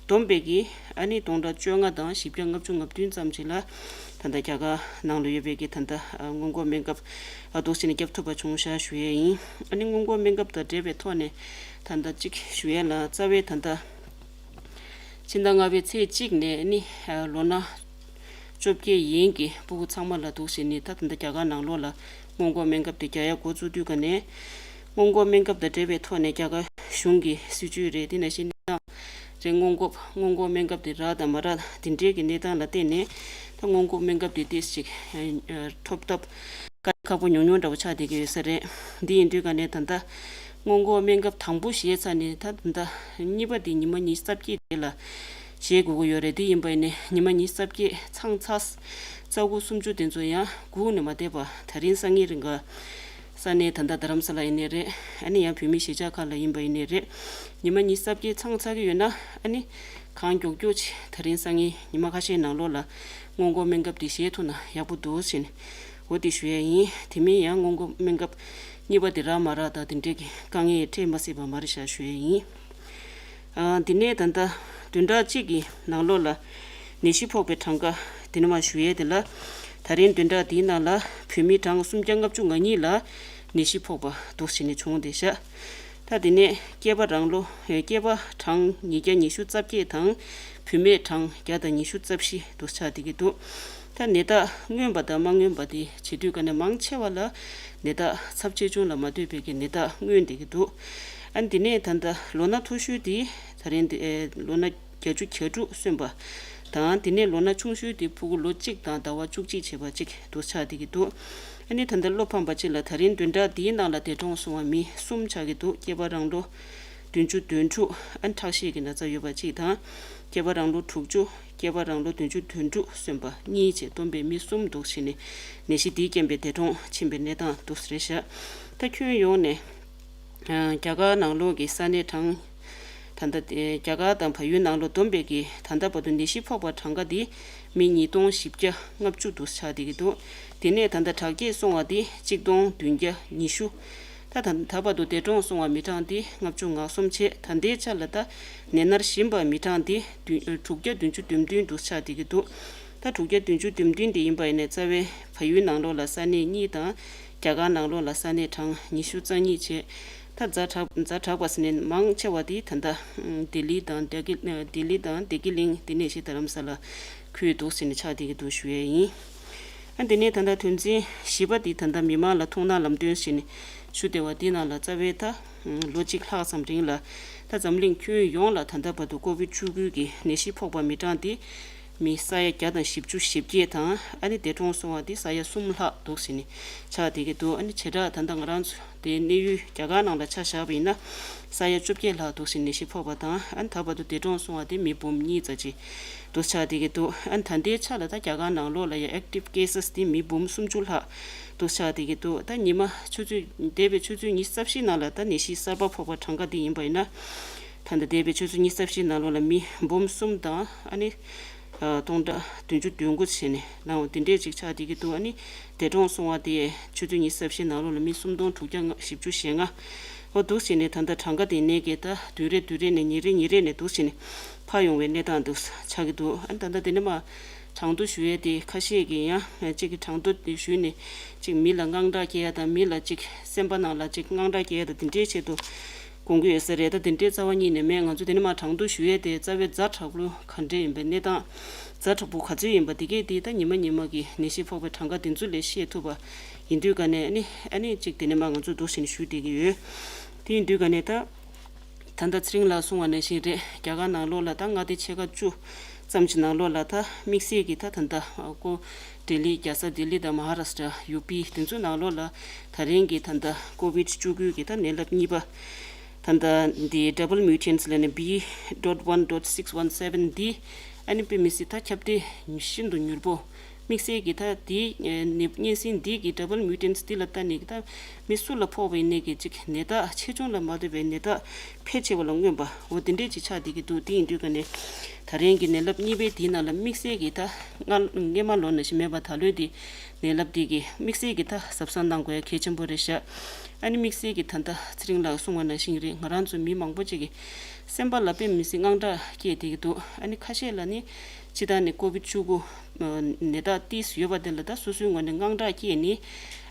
བསྡོམས་པས་ཀྱི་ཨ་ནི་སྟོང་ཕྲག་བཅོ་ལྔ་དང་བཞི་བརྒྱ་ལྔ་བཅུ་ང་བདུན་ཙམ་ཞིག་ལ་ད་ལྟ་རྒྱ་གར་ནང་ལ་ཡོད་པའི་གི་ད་ལྟ་སྔོན་འགོག་སྨན་ཁབ་ཨ་འདུག་སེ་ནས་བརྒྱབ་ཐུབ་པ་བྱུང་ཤག་ཞུ་ཡས་ཡིན། ཨ་ནི་སྔོན་འགོག་སྨན་ཁབ་དང་འབྲེལ་བའི་ཐོག་ནས་ད་ལྟ་གཅིག་ཞུ་ཡས་ལ་རྩ་བའི་ད་ལྟ་ཕྱི་ཟླ་ལྔ་པའི་ཚེས་གཅིག་ནས་ཨ་ནི་ལོ་ན་བཅོ་བརྒྱད་ཡན་གྱི་ཕྲུ་གུ་ཚང་མ་ལ་འདུག་སེ་ནས་ད་ད་ལྟ་རྒྱ་གར་ནང་ལོགས་ལ་སྔོན་འགོག་སྨན་ཁབ་དེ་རྒྱག་ཡ་འགོ་བཙུགས་དུས་ཀ་ནས་སྔོན་འགོག་སྨན་ཁབ་དང་འབྲེལ་བའི་ཐོག་ནས་རྒྱ་གར་གཞུང་གི་སྲིད་ཇུས་རེད། དེ་ནང་བཞིན་གནས་སྟངས་རེད། སྔོན་འགོག་སྔོན་འགོག་སྨན་ཁབ་དེ་རག་དང་མ་རག་དེ་འདྲའི་གི་གནས་སྟངས་ལ་བརྟེན་ནས་ད་སྔོན་འགོག་སྨན་ཁབ་དེ་ཏོག་ཙམ་ཅིག་ཐོབ་ཐབས་དཀའ་ཁག་པོ་ཉུང་ཉུང་འདྲ་བོ་ཆགས་བསྡད་ཀྱི་ཡོད་ས་རེད། འདི་ཡིན་དུས་ཀ་ནས་ད་ལྟ་སྔོན་འགོག་སྨན་ཁབ་དང་པོ་བཞེས་ཚར་ནས་ད་ད་ལྟ་གཉིས་པ་དེ་ཉི་མ་ཉི་ཤུ་རྩ་བརྒྱད་དེ་ལ་བཞེས་དགོས་ཀྱི་ཡོད་རེད། དེ་ཡིན་པ་ཡིན་ནའི་ཉི་མ་ཉི་ཤུ་རྩ་བརྒྱད་ཚང་ཚར། རྩ་དགུ་སུམ་ཅུ་དེ་ཚོ་ཡང་སྒུག་ནས་མ་བསྡད་པ་ད་རིང་སང་ཉིན་རིང་ག་ས་གནས་ད་ལྟ་རྡ་རམ་ས་ལ་ཡིན་ནའི་རེད། ཨ་ནི་ཡང་བོད་མི་གཞིས་ཆགས་ཁག་ལ་ཡིན་པ་ཡིན་ནའི་རེད། ཉི་མ་ཉི་ཤུ་རྩ་བརྒྱད་ཚང་ཚར་གྱི་ཡོད་ན་ཨ་ནི་གང་མགྱོགས་མགྱོགས་ཅིག་ད་རིང་སང་ཉིན་ཉི་མ་ཁ་ཤས་ནང་ལོགས་ལ་སྔོན་འགོག་སྨན་ཁབ་དེ་བཞེས་ཐུབ་ན་ཡག་པོ་འདུག་ཟེར་ནས་འོ་དེ་ཞུ་ཡས་ཡིན། དེ་མིན་ཡང་སྔོན་འགོག་སྨན་ཁབ་གཉིས་པ་དེ་རག་མ་རག་དང་དེ་འདྲའི་གི་དཀའ་ངལ་འཕྲད་མ་སྲིད་པ་མ་རེད་ཤག་ཞུ་ཡས་ཡིན། ཨ་འདི་ནས་ད་ལྟ་བདུན་ཕྲག་གཅིག་གི་ནང་ལོགས་ལ་ནད་གཞི་ཕོག་པའི་གྲངས་ཀ་དེ་ནས་མར་ཞུ་ཡས་དེ་ལ། ད་རིང་བདུན་ཕྲག་འདིའི་ནང་ལ་བོད་མི་གྲངས་སུམ་བརྒྱ་ལྔ་བཅུ་ང་གཉིས་ལ་ནད་གཞི་ཕོག་པ་འདུག་སེ་ནས་བྱུང་བསྡད་ཤག་ད་དེ་ནས་སྐྱེས་པ་རང་ལོ་སྐྱེས་པ་གྲངས་ཉིས་བརྒྱ་ཉི་ཤུ་རྩ་བརྒྱད་དང་བུད་མེད་གྲངས་བརྒྱ་དང་ཉི་ཤུ་རྩ་བཞི་འདུག་ཆགས་བསྡད་ཀྱི་འདུག་ད་ནད་རྟགས་མངོན་པ་དང་མ་མངོན་པ་དེ་བྱེད་དུས་ཀ་ནས་མང་ཆེ་བ་ལ་ནད་རྟགས་ཚབས་ཆེ་ཆུང་ལ་མ་ལྟོས་པའི་གི་ནད་རྟགས་མངོན་བསྡད་ཀྱི་འདུག་ཨ་ནི་དེ་ནས་ད་ལྟ་ལོ་ན་མཐོ་ཤོས་དེ་ད་རིང་འདི་ཨེ་ལོ་ན་བརྒྱད་ཅུ་གྱ་དྲུག་སོན་པ་དང་དེ་ནས་ལོ་ན་ཆུང་ཤོས་དེ་ཕྲུ་གུ་ལོ་གཅིག་དང་ཟླ་བ་བཅུ་གཅིག་བྱས་པ་གཅིག་འདུག་ཆགས་བསྡད་ཀྱི་འདུག་ཨ་ནི་ད་ལྟ་བློ་ཕམ་པ་གཅིག་ལ་ད་རིང་བདུན་ཕྲག་འདིའི་ནང་ལ་འདས་གྲོངས་སོང་བ་མི་གསུམ་ཆགས་ཀྱི་འདུག་སྐྱེས་པ་རང་ལོ་བདུན་ཅུ་དོན་དྲུག་ཨ་ནི་ཁྲག་ཤེད་ཀྱི་ན་ཚ་ཡོད་པ་གཅིག་དང་། སྐྱེས་པ་རང་ལོ་དྲུག་ཅུ། སྐྱེས་པ་རང་ལོ་བདུན་ཅུ་དོན་དྲུག་སོན་པ་གཉིས་བཅས་བསྡོམས་པའི་མི་གསུམ་འདུག་ཕྱིན་ནས་ནད་གཞི་འདིའི་རྐྱེན་པས་འདས་གྲོངས་ཕྱིན་པའི་གནས་སྟངས་འདུག་རེད་ཤག་ད་ཁྱོན་ཡོངས་ནས་ཨ་རྒྱ་གར་ནང་ལོགས་ཀྱི་ས་གནས་གྲངས་ད་ལྟ་དེ་རྒྱ་གར་དང་བལ་ཡུལ་ནང་ལོགས་བསྡོམས་པའི་གི་ད་ལྟ་བར་དུ་ནད་གཞི་ཕོག་པ་གྲངས་ཀ་དེ་མི་ཉིས་སྟོང་བཞི་བརྒྱ་ལྔ་བཅུ་འདུག་ཆགས་བསྡད་ཀྱི་འདུག་དེ་ནས་ད་ལྟ་དྲག་སྐྱེད་སོང་བ་དེ་གཅིག་སྟོང་བདུན་བརྒྱ་ཉི་ཤུ། ད་ད་ད་བར་དུ་འདས་གྲོངས་སོང་བ་མི་གྲངས་དེ་ལྔ་བཅུ་ང་གསུམ་བྱས། ད་ལྟའི་ཆ་ལ་ད་ནད་མནར་བཞིན་པ་མི་གྲངས་དེ་བདུན་དྲུག་བརྒྱ་བདུན་ཅུ་དོན་བདུན་འདུག་ཆགས་བསྡད་ཀྱི་འདུག་ད་དྲུག་བརྒྱ་བདུན་ཅུ་དོན་བདུན་དེ་ཡིན་པ་ཡིན་ནའི་རྩ་བའི་བལ་ཡུལ་ནང་ལོགས་ལ་ས་གནས་གཉིས་དང་རྒྱ་གར་ནང་ལོགས་ལ་ས་གནས་གྲངས་ཉི་ཤུ་རྩ་གཉིས་བྱས། ད་ཛ་དྲག་ཛ་དྲག་པ་ཟེར་ནས་མང་ཆེ་བ་དེ་ད་ལྟ་ལྡི་ལི་དང་ལྡི་ལི་དང་བདེ་སྐྱིད་གླིང་དེ་ནས་ཤི་ད་རམ་ས་ལ་ཁུལ་འདུག་ཟེར་ནས་ཆགས་བསྡད་ཀྱི་འདུག་ཞུ་ཡས་ཡིན། ཨ་འདི་ནས་ད་ལྟ་དོན་ཚན་བཞི་པ་འདི་ད་ལྟ་མི་མང་ལ་ཐུགས་སྣང་ལམ་སྟོན་ཟེར་ནས་ཞུ་བདེ་བ་འདི་ནང་ལ་རྩ་བའི་ད་ལོ་གཅིག་ལྷག་ཙམ་རིང་ལ་ད་འཛམ་གླིང་ཁྱོན་ཡོངས་ལ་ད་ལྟ་བར་དུ་ཀོ་བིད་བཅུ་དགུ་གི་ནད་གཞི་ཕོག་པ་མི་གྲངས་འདི་མི་ས་ཡ་བརྒྱ་དང་བཞི་བཅུ་ཞེ་བརྒྱད་དང་ཨ་ནི་འདས་གྲོངས་སོང་བ་འདི་ས་ཡ་གསུམ་ལྷག་འདུག་ཟེར་ནས་ཆགས་བསྡད་ཀྱི་འདུག་ཨ་ནི་བྱེ་བྲག་ད་ལྟ་ང་རང་ཚོ་དེ་གནས་ཡུལ་རྒྱ་གར་ནང་ལ་ཆ་བཞག་པ་ཡིན་ན་ས་ཡ་བཅོ་བརྒྱད་ལྷག་འདུག་ཟེར་ནད་གཞི་ཕོག་པ་དང་ཨ་ནི་ད་བར་དུ་འདས་གྲོངས་སོང་བ་དེ་མི་འབུམ་གཉིས་ཙམ་ཅིག་འདུག་ཆགས་བསྡད་ཀྱི་འདུག་ཨ་ནི་ད་ལྟའི་ཆ་ལ་ད་རྒྱ་གར་ནང་ལོགས་ལ་ཡ་active cases་དེ་མི་འབུམ་སུམ་ཅུ་ལྷག་འདུག་ཆགས་བསྡད་ཀྱི་འདུག་ད་ཉི་མ་ཆུ་ཚོད་འདས་པའི་ཆུ་ཚོད་ཉི་ཤུ་རྩ་བཞི་ནང་ལ་ད་ནད་གཞི་གསར་པ་ཕོག་པ་གྲངས་ཀ་དེ་ཡིན་པ་ཡིན་ན་ད་ལྟ་འདས་པའི་ཆུ་ཚོད་ཉི་ཤུ་རྩ་བཞི་ནང་ལོགས་ལ་མི་འབུམ་གསུམ་དང་ཨ་ནི་སྟོང་ཕྲག་བདུན་ཅུ་དོན་དགུ་བྱས་ནས་ལའང་དེ་འདྲས་ཅིག་ཆགས་བསྡད་ཀྱི་འདུག་ཨ་ནི་འདས་གྲོངས་སོང་བ་དེ་ཆུ་ཚོད་ཉི་ཤུ་རྩ་བཞི་ནང་ལོགས་ལ་མི་སུམ་སྟོང་དྲུག་བརྒྱ་བཞི་བཅུ་ཞེ་ལྔ། འོ་འདུག་བྱས་ནས་ད་ལྟ་གྲངས་ཀ་དེ་ནས་ཀྱི་ད་དུས་རེ་དུས་རེ་ནས་ཉིན་རེ་ཉིན་རེ་ནས་འདུག་བྱས་ནས་འཕར་ཡོང་བའི་གནས་སྟངས་འདུག་ཆགས་ཀྱི་འདུག་ཨ་ནི་ད་ལྟ་དེ་ནས་མ་གྲངས་ཐོ་ཞུ་ཡས་དེ་ཁ་ཤས་ཀྱིས་ཡང་གཅིག་གི་གྲངས་ཐོ་དེ་ཞུས་ནས་གཅིག་མི་ལ་དངངས་སྐྲག་སྐྱེ་ཡ་དང་མི་ལ་གཅིག་སེམས་པ་ནང་ལ་གཅིག་དངངས་སྐྲག་སྐྱེ་ཡ་དང་དེ་འདྲའི་ཆེད་དུ། དགོངས་ཀྱི་ཡོད་ས་རེད། ད་དེ་འདྲའི་རྩ་བ་ཉིད་ནས་མེད། ང་ཚོ་དེ་ནས་མར་གྲངས་ཐོ་ཞུ་ཡས་དེ་རྩ་བའི་ཛ་དྲག་པོ་ག་འདྲས་ཡིན་པའི་གནས་སྟངས་ཛ་དྲག་པོ་ག་ཚོད་ཡིན་པ་དེ་གས་དེ་ད་ཉི་མ་ཉི་མ་གི་ནད་གཞི་ཕོག་པའི་གྲངས་ཀ་དེ་ཚོ་ལས་ཤེས་ཐུབ་པ་ཡིན་དུས་ག་ནས་ཨ་ནི་ཨ་ནི་གཅིག་དེ་ནས་མར་ང་ཚོ་འདུག་བཞིན་ཞུ་བསྡད་ཀྱི་ཡོད། དེ་ཡིན་དུས་ག་ནས་ད་ད་ལྟ་ཚེ་རིང་ལགས་གསུང་བ་ནང་བཞིན་རེད། རྒྱ་གར་ནང་ལོགས་ལ་ད་མངའ་སྡེ་ཕྱེད་ཀ་བཅུ་ཙམ་གྱི་ནང་ལོགས་ལ་ད་དམིགས་བསལ་གྱི་ད་ད་ལྟ་ཀོ་ལྡི་ལི་རྒྱལ་ས་ལྡི་ལི་དང་མ་ཧཱ་རཱ་སྟྲ་ཡུ་པི་དེ་ཚོའི་ནང་ལོགས་ལ་ད་རིང་གི་ད་ལྟ་ཀོ་བིད་བཅུ་དགུ་གི་ད་ནད་རླབས་གཉིས་པ་ད་ལྟ་འདི་double mutants་ལབ་ནས་B dot one dot six one seven་འདི་ཨ་ནི་དཔེ་མི་སྲིད་ད་ཁྱབ་གདལ་ཤིན་ཏུ་མྱུར་པོ་དམིགས་བསལ་གྱི་ད་འདི་ནད་གཉན་སྲིན་འདི་གི་double mutants་འདི་ལ་ལྟ་ནས་ཀྱི་ད་མི་སུ་ལ་ཕོག་པ་ཡིན་ནའི་གི་ཅིག་ནད་རྟགས་ཆེ་ཆུང་ལ་མ་ལྟོས་པའི་ནད་རྟགས་ཕལ་ཆེ་བ་ལ་མངོན་པ་འོ་དེ་འདྲས་ཅིག་ཆགས་བསྡད་ཀྱི་འདུག་དེ་ཡིན་དུས་ཀ་ནས་ད་རིང་གི་ནད་རླབས་གཉིས་པའི་དེའི་ནང་ལ་དམིགས་བསལ་གྱི་ད་སྔ་སྔས་མ་ལོ་ནང་བཞིན་མེད་པ་ད་ལོའི་དེ་ནད་རླབས་དེ་གི་དམིགས་བསལ་གྱི་ད་གཟབ་གཟབ་གནང་དགོས་ཡ་གལ་ཆེན་པོ་རེད་ཤག་ཨ་ནི་དམིགས་བསལ་གྱི་ད་ལྟ་ཚེ་རིང་ལགས་གསུང་བ་ནང་བཞིན་རེད། ང་རང་ཚོ་མི་མང་པོ་ཅིག་གི་སེམས་པ་ལ་དཔེ་མི་སྲིད་དངངས་སྐྲག་སྐྱེས་བསྡད་ཀྱི་འདུག་ཨ་ནི་ཁ་ཤས་ལ་ནི་སྤྱི་བཏང་ནས་ཀོ་བིད་བཅུ་དགུ་ནད་རྟགས་ཏིས་ཡོད་པ་དེ་ལ་ད་སོ་སོའི་ངོས་ནས་དངངས་སྐྲག་སྐྱེས་ནས་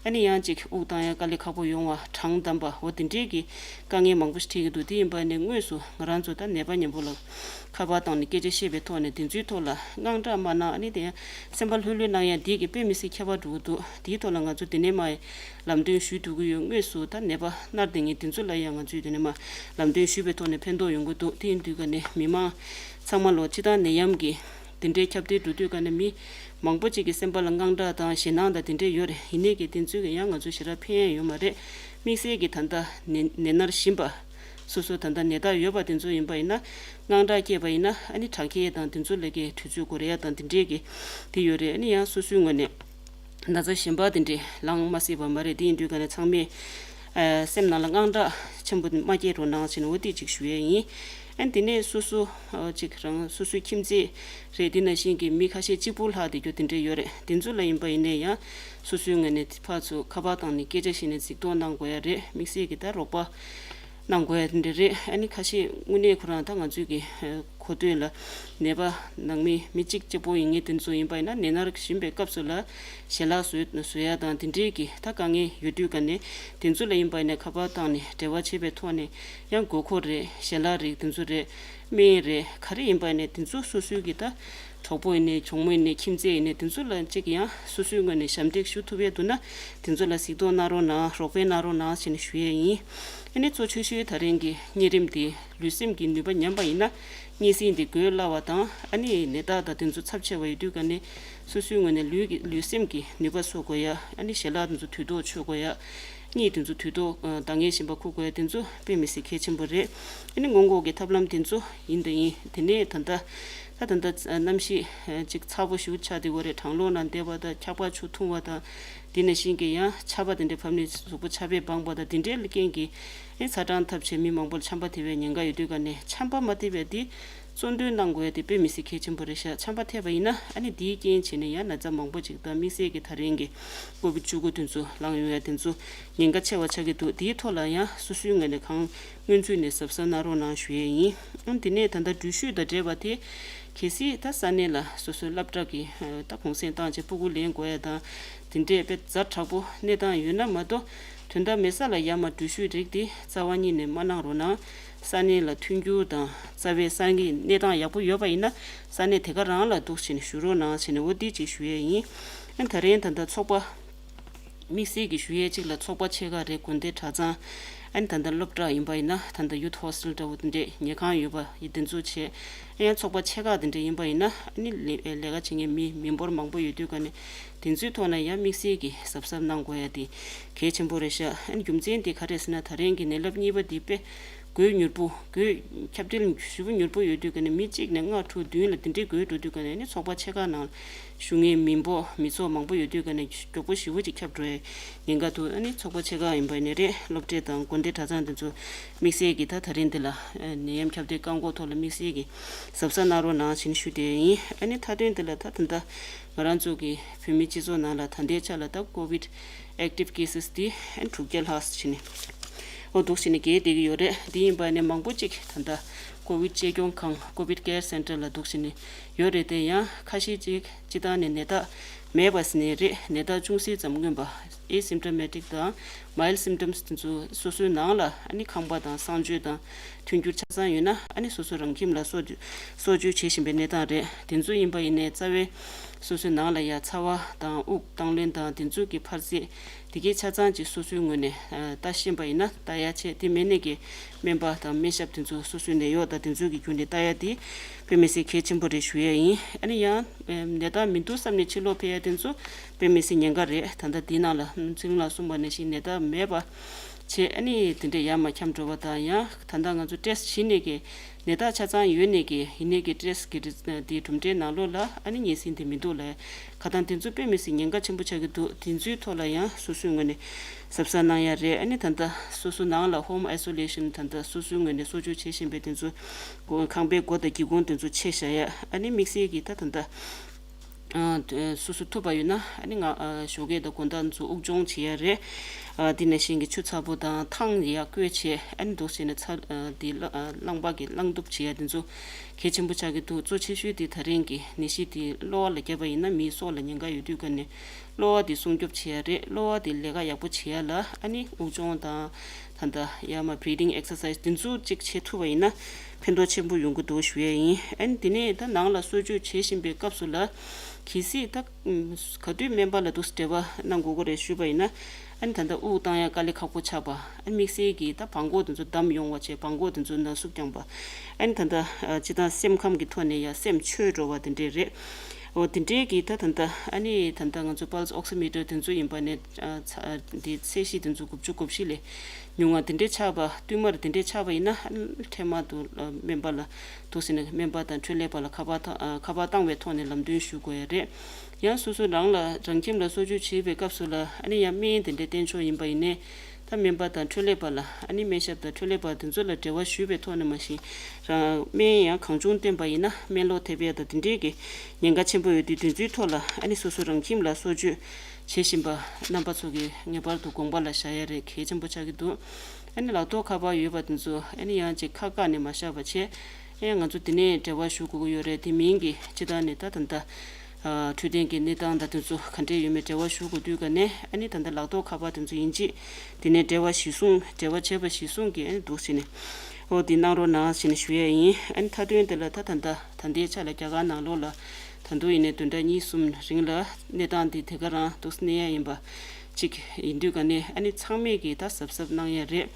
ཨ་ནི་ཡང་ཅིག་དབུགས་བཏང་ཡ་དཀའ་ལས་ཁག་པོ་ཡོང་བ་གྲང་འདམ་པ་འོ་དེ་འདྲས་ཀྱི་དཀའ་ངལ་མང་པོ་ཞིག་འཕྲད་ཀྱི་འདུག་དེ་ཡིན་པ་ནས་དངོས་སུ་ང་རང་ཚོ་ད་ནད་པ་མཉམ་པོ་ལ་ཁ་པར་བཏང་ནས་སྐད་ཆ་བཤད་པའི་ཐོག་ནས་དེ་ཚོའི་ཐོག་ལ་དངངས་སྐྲག་མ་གནང་ཨ་ནི་དེ་ཡང་སེམས་པ་ལྷོད་ལྷོད་གནང་ཡ་འདི་གི་དཔེ་མི་སྲིད་ཁྱད་པར་འགྲོ་གི་འདུག་དེའི་ཐོག་ལ་ང་ཚོ་དེ་ནས་མ་ལམ་སྟོན་ཞུས་འདུག་གི་ཡོད། དངོས་སུ་ད་ནད་པ་མནར་བསྡད་མཁན་དེ་ཚོ་ལ་ཡང་ང་ཚོས་དེ་ནས་མ་ལམ་སྟོན་ཞུས་པའི་ཐོག་ནས་ཕན་ཐོགས་ཡོང་གི་འདུག་དེ་ཡིན་དུས་ཀ་ནས་མི་མང་ཚང་མ་ལོ་སྤྱི་བཏང་ནད་ཡམས་ཀྱི་དེ་འདྲའི་ཁྱབ་གདལ་འགྲོ་དུས་ཀ་ནས་མི་མང་པོ་ཅིག་གི་སེམས་པ་ལ་དངངས་སྐྲག་དང་ཞེད་སྣང་དང་དེ་འདྲས་ཡོད་རེད། ཡིན་ནའི་གི་དེ་ཚོས་ཀྱི་ཡང་ང་ཚོ་ཞེ་དྲག་ཕན་ཡས་ཡོད་མ་རེད། དམིགས་བསལ་གྱི་ད་ལྟ་ནད་ནད་མནར་བཞིན་པ་སོ་སོ་ད་ལྟ་ནད་རྟགས་ཡོད་པ་དེ་ཚོ་ཡིན་པ་ཡིན་ན་དངངས་སྐྲག་སྐྱེས་པ་ཡིན་ན་ཨ་ནི་དྲག་སྐྱེད་དང་དེ་ཚོ་ལ་གི་དུས་ཚོད་འགོར་ཡ་དང་དེ་འདྲས་ཀྱི་དེ་ཡོད་རེད། ཨ་ནི་ཡང་སོ་སོའི་ངོས་ནས་ན་ཚ་གཞན་པ་དེ་འདྲས་ལངས་མ་སྲིད་པ་མ་རེད། དེ་ཡིན་དུས་ཀ་ནས་ཚང་མས་ཨ་སེམས་ནང་ལ་དངངས་སྐྲག་ཆེན་པོ་མ་སྐྱེ་རོགས་གནང་ཞེས་ནས་འོ་དེ་གཅིག་ཞུ་ཡས་ཡིན། ཨ་ནི་དེ་ནས་སོ་སོ་ཨ་གཅིག་རང་སོ་སོའི་ཁྱིམ་མཚེས་རེད། དེ་ནང་བཞིན་གྱི་མི་ཁ་ཤས་གཅིག་པུ་ལྷག་བསྡད་རྒྱུ་དེ་འདྲས་ཡོད་རེད། དེ་ཚོ་ལ་ཡིན་པ་ཡིན་ནའི་ཡང་སོ་སོའི་ངོས་ནས་ཕར་ཚུར་ཁ་པར་བཏང་ནས་སྐད་ཆ་བཤད་ནས་གཟིགས་རྟོག་གནང་དགོས་ཡ་རེད། དམིགས་བསལ་གྱི་ད་རོགས་པ་གནང་དགོས་ཡ་དེ་འདྲ་རེད། ཨ་ནི་ཁ་ཤས་དངོས་གནས་ཁོ་རང་ད་ང་ཚོའི་གི་གོ་ཐོས་ལ་ནད་པ་ནང་མི་མི་གཅིག་གཅིག་པོ་ཡིན་མཁན་དེ་ཚོ་ཡིན་པ་ཡིན་ན་ནད་མནར་བཞིན་པའི་སྐབས་སུ་ལ་ཞལ་ལག་བཟོ་བཟོ་ཡ་དང་དེ་འདྲའི་གི་ད་དཀའ་ངལ་ཡོད་དུས་ཀ་ནས་དེ་ཚོ་ལ་ཡིན་པ་ཡིན་ན་ཁ་པར་བཏང་ནས་འབྲེལ་བ་བྱེད་པའི་ཐོག་ནས་ཡང་དགོས་མཁོ་རེད། ཞལ་ལག་རིགས་དེ་ཚོ་རེད། སྨན་རེད། ག་རེ་ཡིན་པ་ཡིན་ན་དེ་ཚོ་སོ་སོའི་གི་ད་ གྲོགས་པོ་ཡིན་ནའི་གྱོང་མོ་ཡིན་ནའི་ཁྱིམ་མཚེས་ཡིན་ནའི་དེ་ཚོ་ལ་གཅིག་ཡང་སོ་སོའི་ངོས་ནས་ཞབས་འདེགས་ཞུ་ཐུབ་ཡས་འདུག་ན། དེ་ཚོ་ལ་གཟིགས་རྟོག་གནང་རོགས་གནང་། རོགས་ཕན་གནང་རོགས་གནང་ཞེས་ནས་ཞུ་ཡས་ཡིན། ཨ་ནི་གཙོ་ཆེ་ཤོས་ད་རིང་གི་གཉན་རིམས་དེ་ལུས་སེམས་ཀྱི་ནུས་པ་ཉམས་པ་ཡིན་ན། གཉན་སྲིན་དེ་འགོས་སླ་བ་དང་། ཨ་ནི་ནད་རྟགས་དང་དེ་ཚོ་ཚབས་ཆེ་བ་ཡོད་དུས་ཀ་ནས་སོ་སོའི་ངོས་ནས་ལུས་ཀྱི་ལུས་སེམས་ཀྱི་ནུས་པ་གསོ་དགོས་ཡ། ཨ་ནི་ཞལ་ལག་དེ་ཚོ་དུས་ཐོག་མཆོད་དགོས་ཡ། གཉིད་དེ་ཚོ་དུས་ཐོག་ཨ་འདང་ངེས་བཞིན་པ་ཁུག་དགོས་ཡ། དེ་ཚོ་དཔེ་མི་སྲིད་གལ་ཆེན་པོ་རེད། ཨ་ནི་སྔོན་འགོག་གི་ཐབས་ལམ་དེ་ཚོ་ཡིན་དང་ཡིན། དེ་ནས་ད་ལྟ་ད་ད་ལྟ་གནམ་གཤིས་ཅིག་ཚ་པོ་ཞེ་པོ་ཆགས་བསྡད་ཡོད་རེད། གྲང་ལོག་ནང་བསྡད་པ་དང་། འཁྱག་པ་ཆུ་འཐུང་བ་དང་། དེ་ནང་བཞིན་གྱི་ཡང་ཆར་པ་དེ་འདྲ་བབས་ནས་གཟུགས་པོ་ཆར་པས་སྦངས་པ་དང་། དེ་འདྲའི་རྐྱེན་གྱིས་ཨེ་ཚ་གྲང་འཐབ་བྱས་མི་མང་པོ་ལ་ཆམ་པ་ཐེབས་པའི་ཉེན་ཁ་ཡོད་དུས་ཀ་ནས། ཆམ་པ་མ་ཐེབས་པའི་དེ་གཙོ་འདོན་གནང་དགོས་ཡ་དེ་དཔེ་མི་སྲིད་གལ་ཆེན་པོ་རེད་ཤག་ཆམ་པ་ཐེབས་པ་ཡིན་ན་ཨ་ནི་དེའི་རྐྱེན་བྱས་ནས་ཡང་ན་ཚ་མང་པོ་ཅིག་དང་། དམིགས་བསལ་གྱི་ད་རིང་གི་ཀོ་བིད་བཅུ་དགུ་དེ་ཚོ་ལངས་ཡོང་ཡ་དེ་ཚོ་ཉེན་ཁ་ཆེ་བ་ཆགས་ཀྱི་འདུག་དེའི་ཐོག་ལ་ཡང་སོ་སོའི་ངོས་ནས་གང་སྔོན་ཚུད་ནས་གཟབ་གཟབ་གནང་རོགས་གནང་ཞུ་ཡས་ཡིན། ཨ་དེ་ནས་ད་ལྟ་འགྲུལ་བཞུད་དང་འབྲེལ་བ་དེ་གལ་སྲིད་ད་ས་གནས་ལ་སོ་སོའི་སློབ་གྲྭ་གི་ད་གུང་སེང་བཏང་བྱས་སྤུ་གུ་ལེན་དགོས་ཡ་དང་། དེ་འདྲས་དཔེ་ཛ་དྲག་པོ་གནས་སྟངས་ཡོད་ན་མ་གཏོགས། དོན་དག་མེད་ས་ལ་ཡར་མར་འགྲུལ་བཞུད་རིགས་དེ་རྩ་བ་ཉིད་ནས་མ་གནང་རོགས་གནང་། ས་གནས་ལ་མཐུན་འགྱུར་དང་རྩ་བའི་ས་གནས་གནས་སྟངས་ཡག་པོ་ཡོད་པ་ཡིན་ན། ས་གནས་དེ་ག་རང་ལ་འདུག་བྱས་ནས་བཞུགས་རོགས་གནང་བྱས་ནས། འོ་འདི་གཅིག་ཞུ་ཡས་ཡིན། ཨ་ད་རིང་ད་ལྟ་ཚོགས་པ་དམིགས་བསལ་གྱི་ཞུ་ཡས་གཅིག་ལ་ཚོགས་པ་ཆེ་ཁག་རེད། དགོན་སྡེ་གྲྭ་ཚང་། ཨ་ནི་ད་ལྟ་སློབ་གྲྭ་ཡིན་པ་ཡིན་ན་ད་ལྟ་ཡུཐ་ཧོ་སི་ཊལ་འདྲ་བོ་དེ་འདྲས་ཉལ་ཁང་ཡོད་པ་ཡི་དེ་ཚོ་བྱས། ཨ་ཡང་ཚོགས་པ་ཆེ་ཁག་དེ་འདྲས་ཡིན་པ་ཡིན་ན་ཨ་ནི་ལས་ལས་ཀ་བྱེད་མཁན་མི་མི་འབོར་མང་པོ་ཡོད་དུས་ཀ་ནས། དེ་ཚོའི་ཐོག་ན་ཡང་དམིགས་བསལ་གྱི་གཟབ་གཟབ་གནང་དགོས་ཡ་དེ་གལ་ཆེན་པོ་རེད་ཤག་ཨ་ནི་རྒྱུ་མཚན་དེ་ག་རེ་ཟེར་ན། ད་རིང་གི་ནད་རླབས་གཉིས་པ་འདི་དཔེ་འགོས་མྱུར་པོ། འགོས་ཁྱབ་གདལ་ཞེ་པོ་མྱུར་པོ་ཡོད་དུས་ཀ་ནས། མི་གཅིག་ནས་ལྔ་དྲུག་བདུན་ལ་དེ་འདྲའི་འགོས་འགྲོ་དུས་ཀ་ནས། ཨ་ནི་ཚོགས་པ་ཆེ་ཁག་ནང་བཞུགས་མཁན་མི་འབོར་མི་ཚོགས་མང་པོ་ཡོད་དུས་ཀ་ནས་མགྱོགས་པོ་ཞེ་པོ་ཅིག་ཁྱབ་འགྲོ་ཡའི་ཉེན་ཁ་འདུག་ཨ་ནི་ཚོགས་པ་ཆེ་ཁག་ཡིན་པ་ཡིན་ནའི་རེད། སློབ་གྲྭ་དང་དགོན་སྡེ་གྲྭ་ཚང་དེ་ཚོ་དམིགས་བསལ་གྱི་ད་ད་རིང་འདི་ལ་ཨ་ནད་ཡམས་ཁྱབ་གདལ་བཀག་འགོག་ཐོག་ལ་དམིགས་བསལ་གྱི་གཟབ་གཟབ་གནང་རོགས་གནང་ཞེས་ཞུ་བསྡད་ཡིན། ཨ་ནི་མཐའ་དོན་འདི་ལ་ད་ད་ལྟ་ང་རང་ཚོ་གི་བོད་མི་སྤྱི་ཚོགས་ནང་ལ་ད་ལྟའི་ཆ་ལ་ད་ཀོ་བིད་ཨེག་ཊིབ་ཀེ་སེ་སི་དེ་ཨ་ནི་དྲུག་བརྒྱ་ལྷག་ཙམ་ཕྱིན་ནས། འོ་འདུག་བྱས་ནས་རྒྱས་བསྡད་ཀྱི་ཡོད་རེད། འདི་ཡིན་པ་ནས་མང་པོ་ཅིག་ད་ལྟ་ཀོ་བིད་གཅེས་སྐྱོང་ཁང་ཀོ་བིད་ཀེར་སེན་ཊར་ལ་འདུག་བྱས་ནས་ཡོད་རེད་དེ། ཡང་ཁ་ཤས་ཅིག་སྤྱིར་བཏང་ནས་ནད་རྟགས་མེད་པ་ཟེར་ནའི་རེད། ནད་རྟགས་ཅུང་ཟད་ཙམ་མངོན་པ། ཨེ་སིམ་ཊོ་མེ་ཊིག་དང་མའི་ལཌ་སིམ་ཊོམ་སི་དེ་ཚོ་སོ་སོའི་ནང་ལ་ཨ་ནི་ཁང་པ་དང་གསང་སྤྱོད་དང་མཐུན་འགྱུར་ཆ་ཚང་ཡོད་ན། ཨ་ནི་སོ་སོ་རང་ཁྱིམ་ལ་གསོ་བཅོས་གསོ་བཅོས་བྱེད་བཞིན་པའི་གནས་སྟངས་རེད། དེ་ཚོ་ཡིན་པ་ཡིན་ནའི་རྩ་བའི་སོ་སོའི་ནང་ལ་ཡ་ཚ་བ་དང་དབུགས་བཏང་ལེན་དང་དེ་ཚོ་གི་འཕར་ཚད་དེ་གའི་ཆ་ཚང་ཅིག་སོ་སོའི་ངོས་ནས་ལྟ་ཤེས་པ་ཡིན་ན་ལྟ་ཡ་བྱས། དེ་མེད་ནས་ཀྱི་སྨན་པ་དང་སྨན་ཞབས་དེ་ཚོ་སོ་སོའི་ནད་གཡོག་དང་དེ་ཚོ་གི་བརྒྱུད་ནས་ལྟ་ཡ་དེ་དཔེ་མི་སྲིད་གལ་ཆེན་པོ་རེད་ཞུ་ཡ་ཡིན། ཨ་ནི་ཡང་ནད་རྟགས་མི་འདུག་བསམ་ནས་ཕྱིར་ལོག་ཕེབས་ཡ་དེ་ཚོ་དཔེ་མི་སྲིད་ཉེན་ཁ་རེད། ད་ལྟ་འདི་ནང་ལ་ཚེ་རིང་ལགས་གསུངས་པ་ནང་བཞིན་ནད་རྟགས་མེད་པ་བྱས། ཨ་ནི་དེ་འདྲས་ཡར་མར་འཁྱམས་འགྲོ་བ་དང་། ཡང་ད་ལྟ་ང་ཚོ་ཊེ་སི་ཊི་བྱེད་ནས་ཀྱི་ནད་རྟགས་ཆ་ཚང་ཡོད་ནས་ཀྱི་ཡིན་ནས་ཀྱི་ཊེ་སི་ཊི་གི་རི་དེ་གྲུབ་འབྲས་ནང་ལོགས་ལ་ཨ་ནི་གཉན་སྲིན་དེ་མི་འདུག་ལབ་ཁ་ཐང་དེ་ཚོ་དཔེ་མི་སྲིད་ཉེན་ཁ་ཆེན་པོ་ཆགས་ཀྱི་འདུག་དེ་ཚོའི་ཐོག་ལ་ཡང་སོ་སོའི་ངོས་ནས་གཟབ་གཟབ་གནང་ཡ་རེད། ཨ་ནི་ད་ལྟ་སོ་སོ་ནང་ལ་ཧོམ་ཨའི་སོ་ལེ་ཤན་ད་ལྟ་སོ་སོའི་ངོས་ནས་གསོ་བཅོས་བྱེད་བཞིན་པའི་དེ་ཚོ་སྒོ་ཁང་པའི་སྒོ་དང་སྒེའུ་ཁུང་དེ་ཚོ་ཕྱེ་བཞག་ཡ། ཨ་ནི་དམིགས་བསལ་གྱི་ད་ད་ལྟ་ཨ་སོ་སོ་ཐུབ་པ་ཡོད་ན་ཨ་ནི་ང་ཨ་ཞོགས་ཀས་དང་དགོང་དག་ཚོ་དབུགས་སྦྱོང་བྱེད་ཡ་རེད། ཨ་དེ་ནང་བཞིན་གྱི་ཆུ་ཚ་པོ་དང་ཐང་ཡར་བསྐོལ་བྱས། ཨ་ནི་འདུག་བྱས་ནས་ཚ་ཨ་དེ་རླངས་ཨ་རླངས་པ་གི་རླངས་གཏུབ་བྱེད་ཡ་དེ་ཚོ་གལ་ཆེན་པོ་ཆགས་ཀྱི་འདུག་གཙོ་ཆེ་ཤོས་དེ་ད་རིང་གི་ནད་གཞི་དེ་གློ་བ་ལ་བརྒྱབ་པ་ཡིན་ན་མིའི་སྲོག་ལ་ཉེན་ཁ་ཡོད་དུས་ཀ་ནས་གློ་བ་དེ་སྲུང་སྐྱོབ་བྱེད་ཡ་རེད། གློ་བ་དེ་ལས་ཀ་ཡག་པོ་བྱེད་ཡ་ལ་ཨ་ནི་དབུགས་སྦྱོང་དང་ད་ལྟ་ཡར་མར་བི་རི་དིང་ཨེག་སར་སའི་སི་དེ་ཚོ་གཅིག་བྱེད་ཐུབ་པ་ཡིན་ན་ཕན་ཐོགས་ཆེན་པོ་ཡོང་གི་འདུག་ཞུ་ཡ་ཡིན། ཨ་ནི་དེ་ནས་ད་ནང་ལ་གསོ་བཅོས་བྱེད་བཞིན་པའི་སྐབས་སུ་ལ་གལ་སྲིད་ད་ག་དུས་སྨན་པ་ལ་འདུག་འབྲེལ་བ་གནང་དགོས་ཀྱི་རེད་ཞུས་པ་ཡིན་ན། ཨ་ནི་ད་ལྟ་དབུགས་བཏང་ཡ་དཀའ་ལས་ཁག་པོ་ཆགས་པ། ཨ་ནི་དམིགས་བསལ་གྱིས་ད་བྲང་ཁོག་དེ་ཚོ་འདམ་ཡོང་བ་བྱས། བྲང་ཁོག་དེ་ཚོ་ན་ཟུག་རྐྱང་པ། ཨ་ནི་ད་ལྟ་ཨ་སྤྱིར་བཏང་སེམས་ཁམས་ཀྱི་ཐོག་ནས་ཡ་སེམས་འཆོལ་འགྲོ་བ་དེ་འདྲས་རེད། འོ་དེ་འདྲས་ཀྱིས་ད་ད་ལྟ་ཨ་ནི་ད་ལྟ་ང་ཚོ་པལ་སི་ཨོག་སི་མི་ཊར་དེ་ཚོ་ཡིན་པ་ནས་ཨ་ཚ་ཨ་འདི་ཚད་གཞི་དེ་ཚོ་དགུ་བཅུ་གོ་བཞི་ལས་ཉུང་བ་དེ་འདྲས་ཆགས་པ། བསྟུད་མར་དེ་འདྲས་ཆགས་པ་ཡིན་ན། ཨ་ནི་འཕྲལ་མར་དུ་ཨ་སྨན་པ་ལ་འདུག་ཟེར་ནས་སྨན་པ་དང་འཕྲོད་ལས་པ་ལ་ཁ་པར་ཐོ་ཨ་ཁ་པར་བཏང་བའི་ཐོག་ནས་ལམ་སྟོན་ཞུ་དགོས་ཡ་རེད། ཡང་སོ་སོ་རང་ལ་རང་ཁྱིམ་ལ་གསོ་བཅོས་བྱེད་པའི་སྐབས་སུ་ལ་ཨ་ནི་ཡང་སྨན་དེ་འདྲའི་བསྟེན་ཆོག་ཡིན་པ་ཡིན་ནའི། ད་སྨན་པ་དང་འཕྲོད་ལས་པ་ལ་ཨ་ནི་སྨན་ཞབས་དང་འཕྲོད་ལས་པ་དེ་ཚོ་ལ་འབྲེལ་བ་ཞུས་པའི་ཐོག་ནས་མ་གཞི་རང་སྨན་ཡང་གང་བྱུང་བསྟེན་པ་ཡིན་ན་སྨན་ལོག་ཐེབས་ཡ་དང་དེ་འདྲའི་གི་ཉེན་ཁ་ཆེན་པོ་ཡོད་དུས། དེ་ཚོའི་ཐོག་ལ་ཨ་ནི་སོ་སོ་རང་ཁྱིམ་ལ་གསོ་བཅོས་བྱེད་བཞིན་པ་རྣམ་པ་ཚོ་གིས་ངེས་པར་དུ་དགོངས་པ་ལ་བཞག་ཡ་རེད། གལ་ཆེན་པོ་ཆགས་ཀྱི་འདུག་ཨ་ནི་ལག་ཐོགས་ཁ་པར་ཡོད་པ་དེ་ཚོ་ཨ་ནི་ཡང་ཅིག་ཁ་བཀག་ནས་མ་བཞག་པ་བྱས། ཨེ་ང་ཚོ་འདི་ནས་འབྲེལ་བ་ཞུ་དགོས་ཀྱི་ཡོད་རེད། དེ་མིན་གྱི་སྤྱིར་བཏང་ནས་ད་ད་ལྟ་ཨ་འཕྲོད་བསྟེན་གྱི་གནས་སྟངས་དང་དེ་ཚོ་ག་འདྲས་ཡོད་མེད་འབྲེལ་བ་ཞུ་དགོས་དུས་ཀ་ནས། ཨ་ནི་ད་ལྟ་ལག་ཐོགས་ཁ་པར་དེ་ཚོ་ཡིན་གཅིག་འདི་ནས་འབྲེལ་བ་གཞིར་བཟུང་འབྲེལ་བ་བྱས་པ་གཞིར་བཟུང་གིས་ཨ་ནི་འདུག་ཟེར་ནས་འོ་འདི་གནང་རོགས་གནང་ཟེར་ནས་ཞུ་ཡས་ཡིན། ཨ་ནི་མཐའ་དོན་དེ་ལ་ད་ད་ལྟ་ད་ལྟའི་ཆ་ལ་རྒྱ་གར་ནང་ལོགས་ལ་ ད་དུང་ཡིན་ནའི་བདུན་ཕྲག་གཉིས་གསུམ་རིང་ལ་གནས་སྟངས་འདི་དེ་ག་རང་འདུག་སེ་གནས་ཡ་ཡིན་པ་གཅིག་ཡིན་དུས་ག་ནས་ཨ་ནི་ཚང་མས་ཀྱིས་ད་གཟབ་གཟབ་གནང་ཡ་རེད།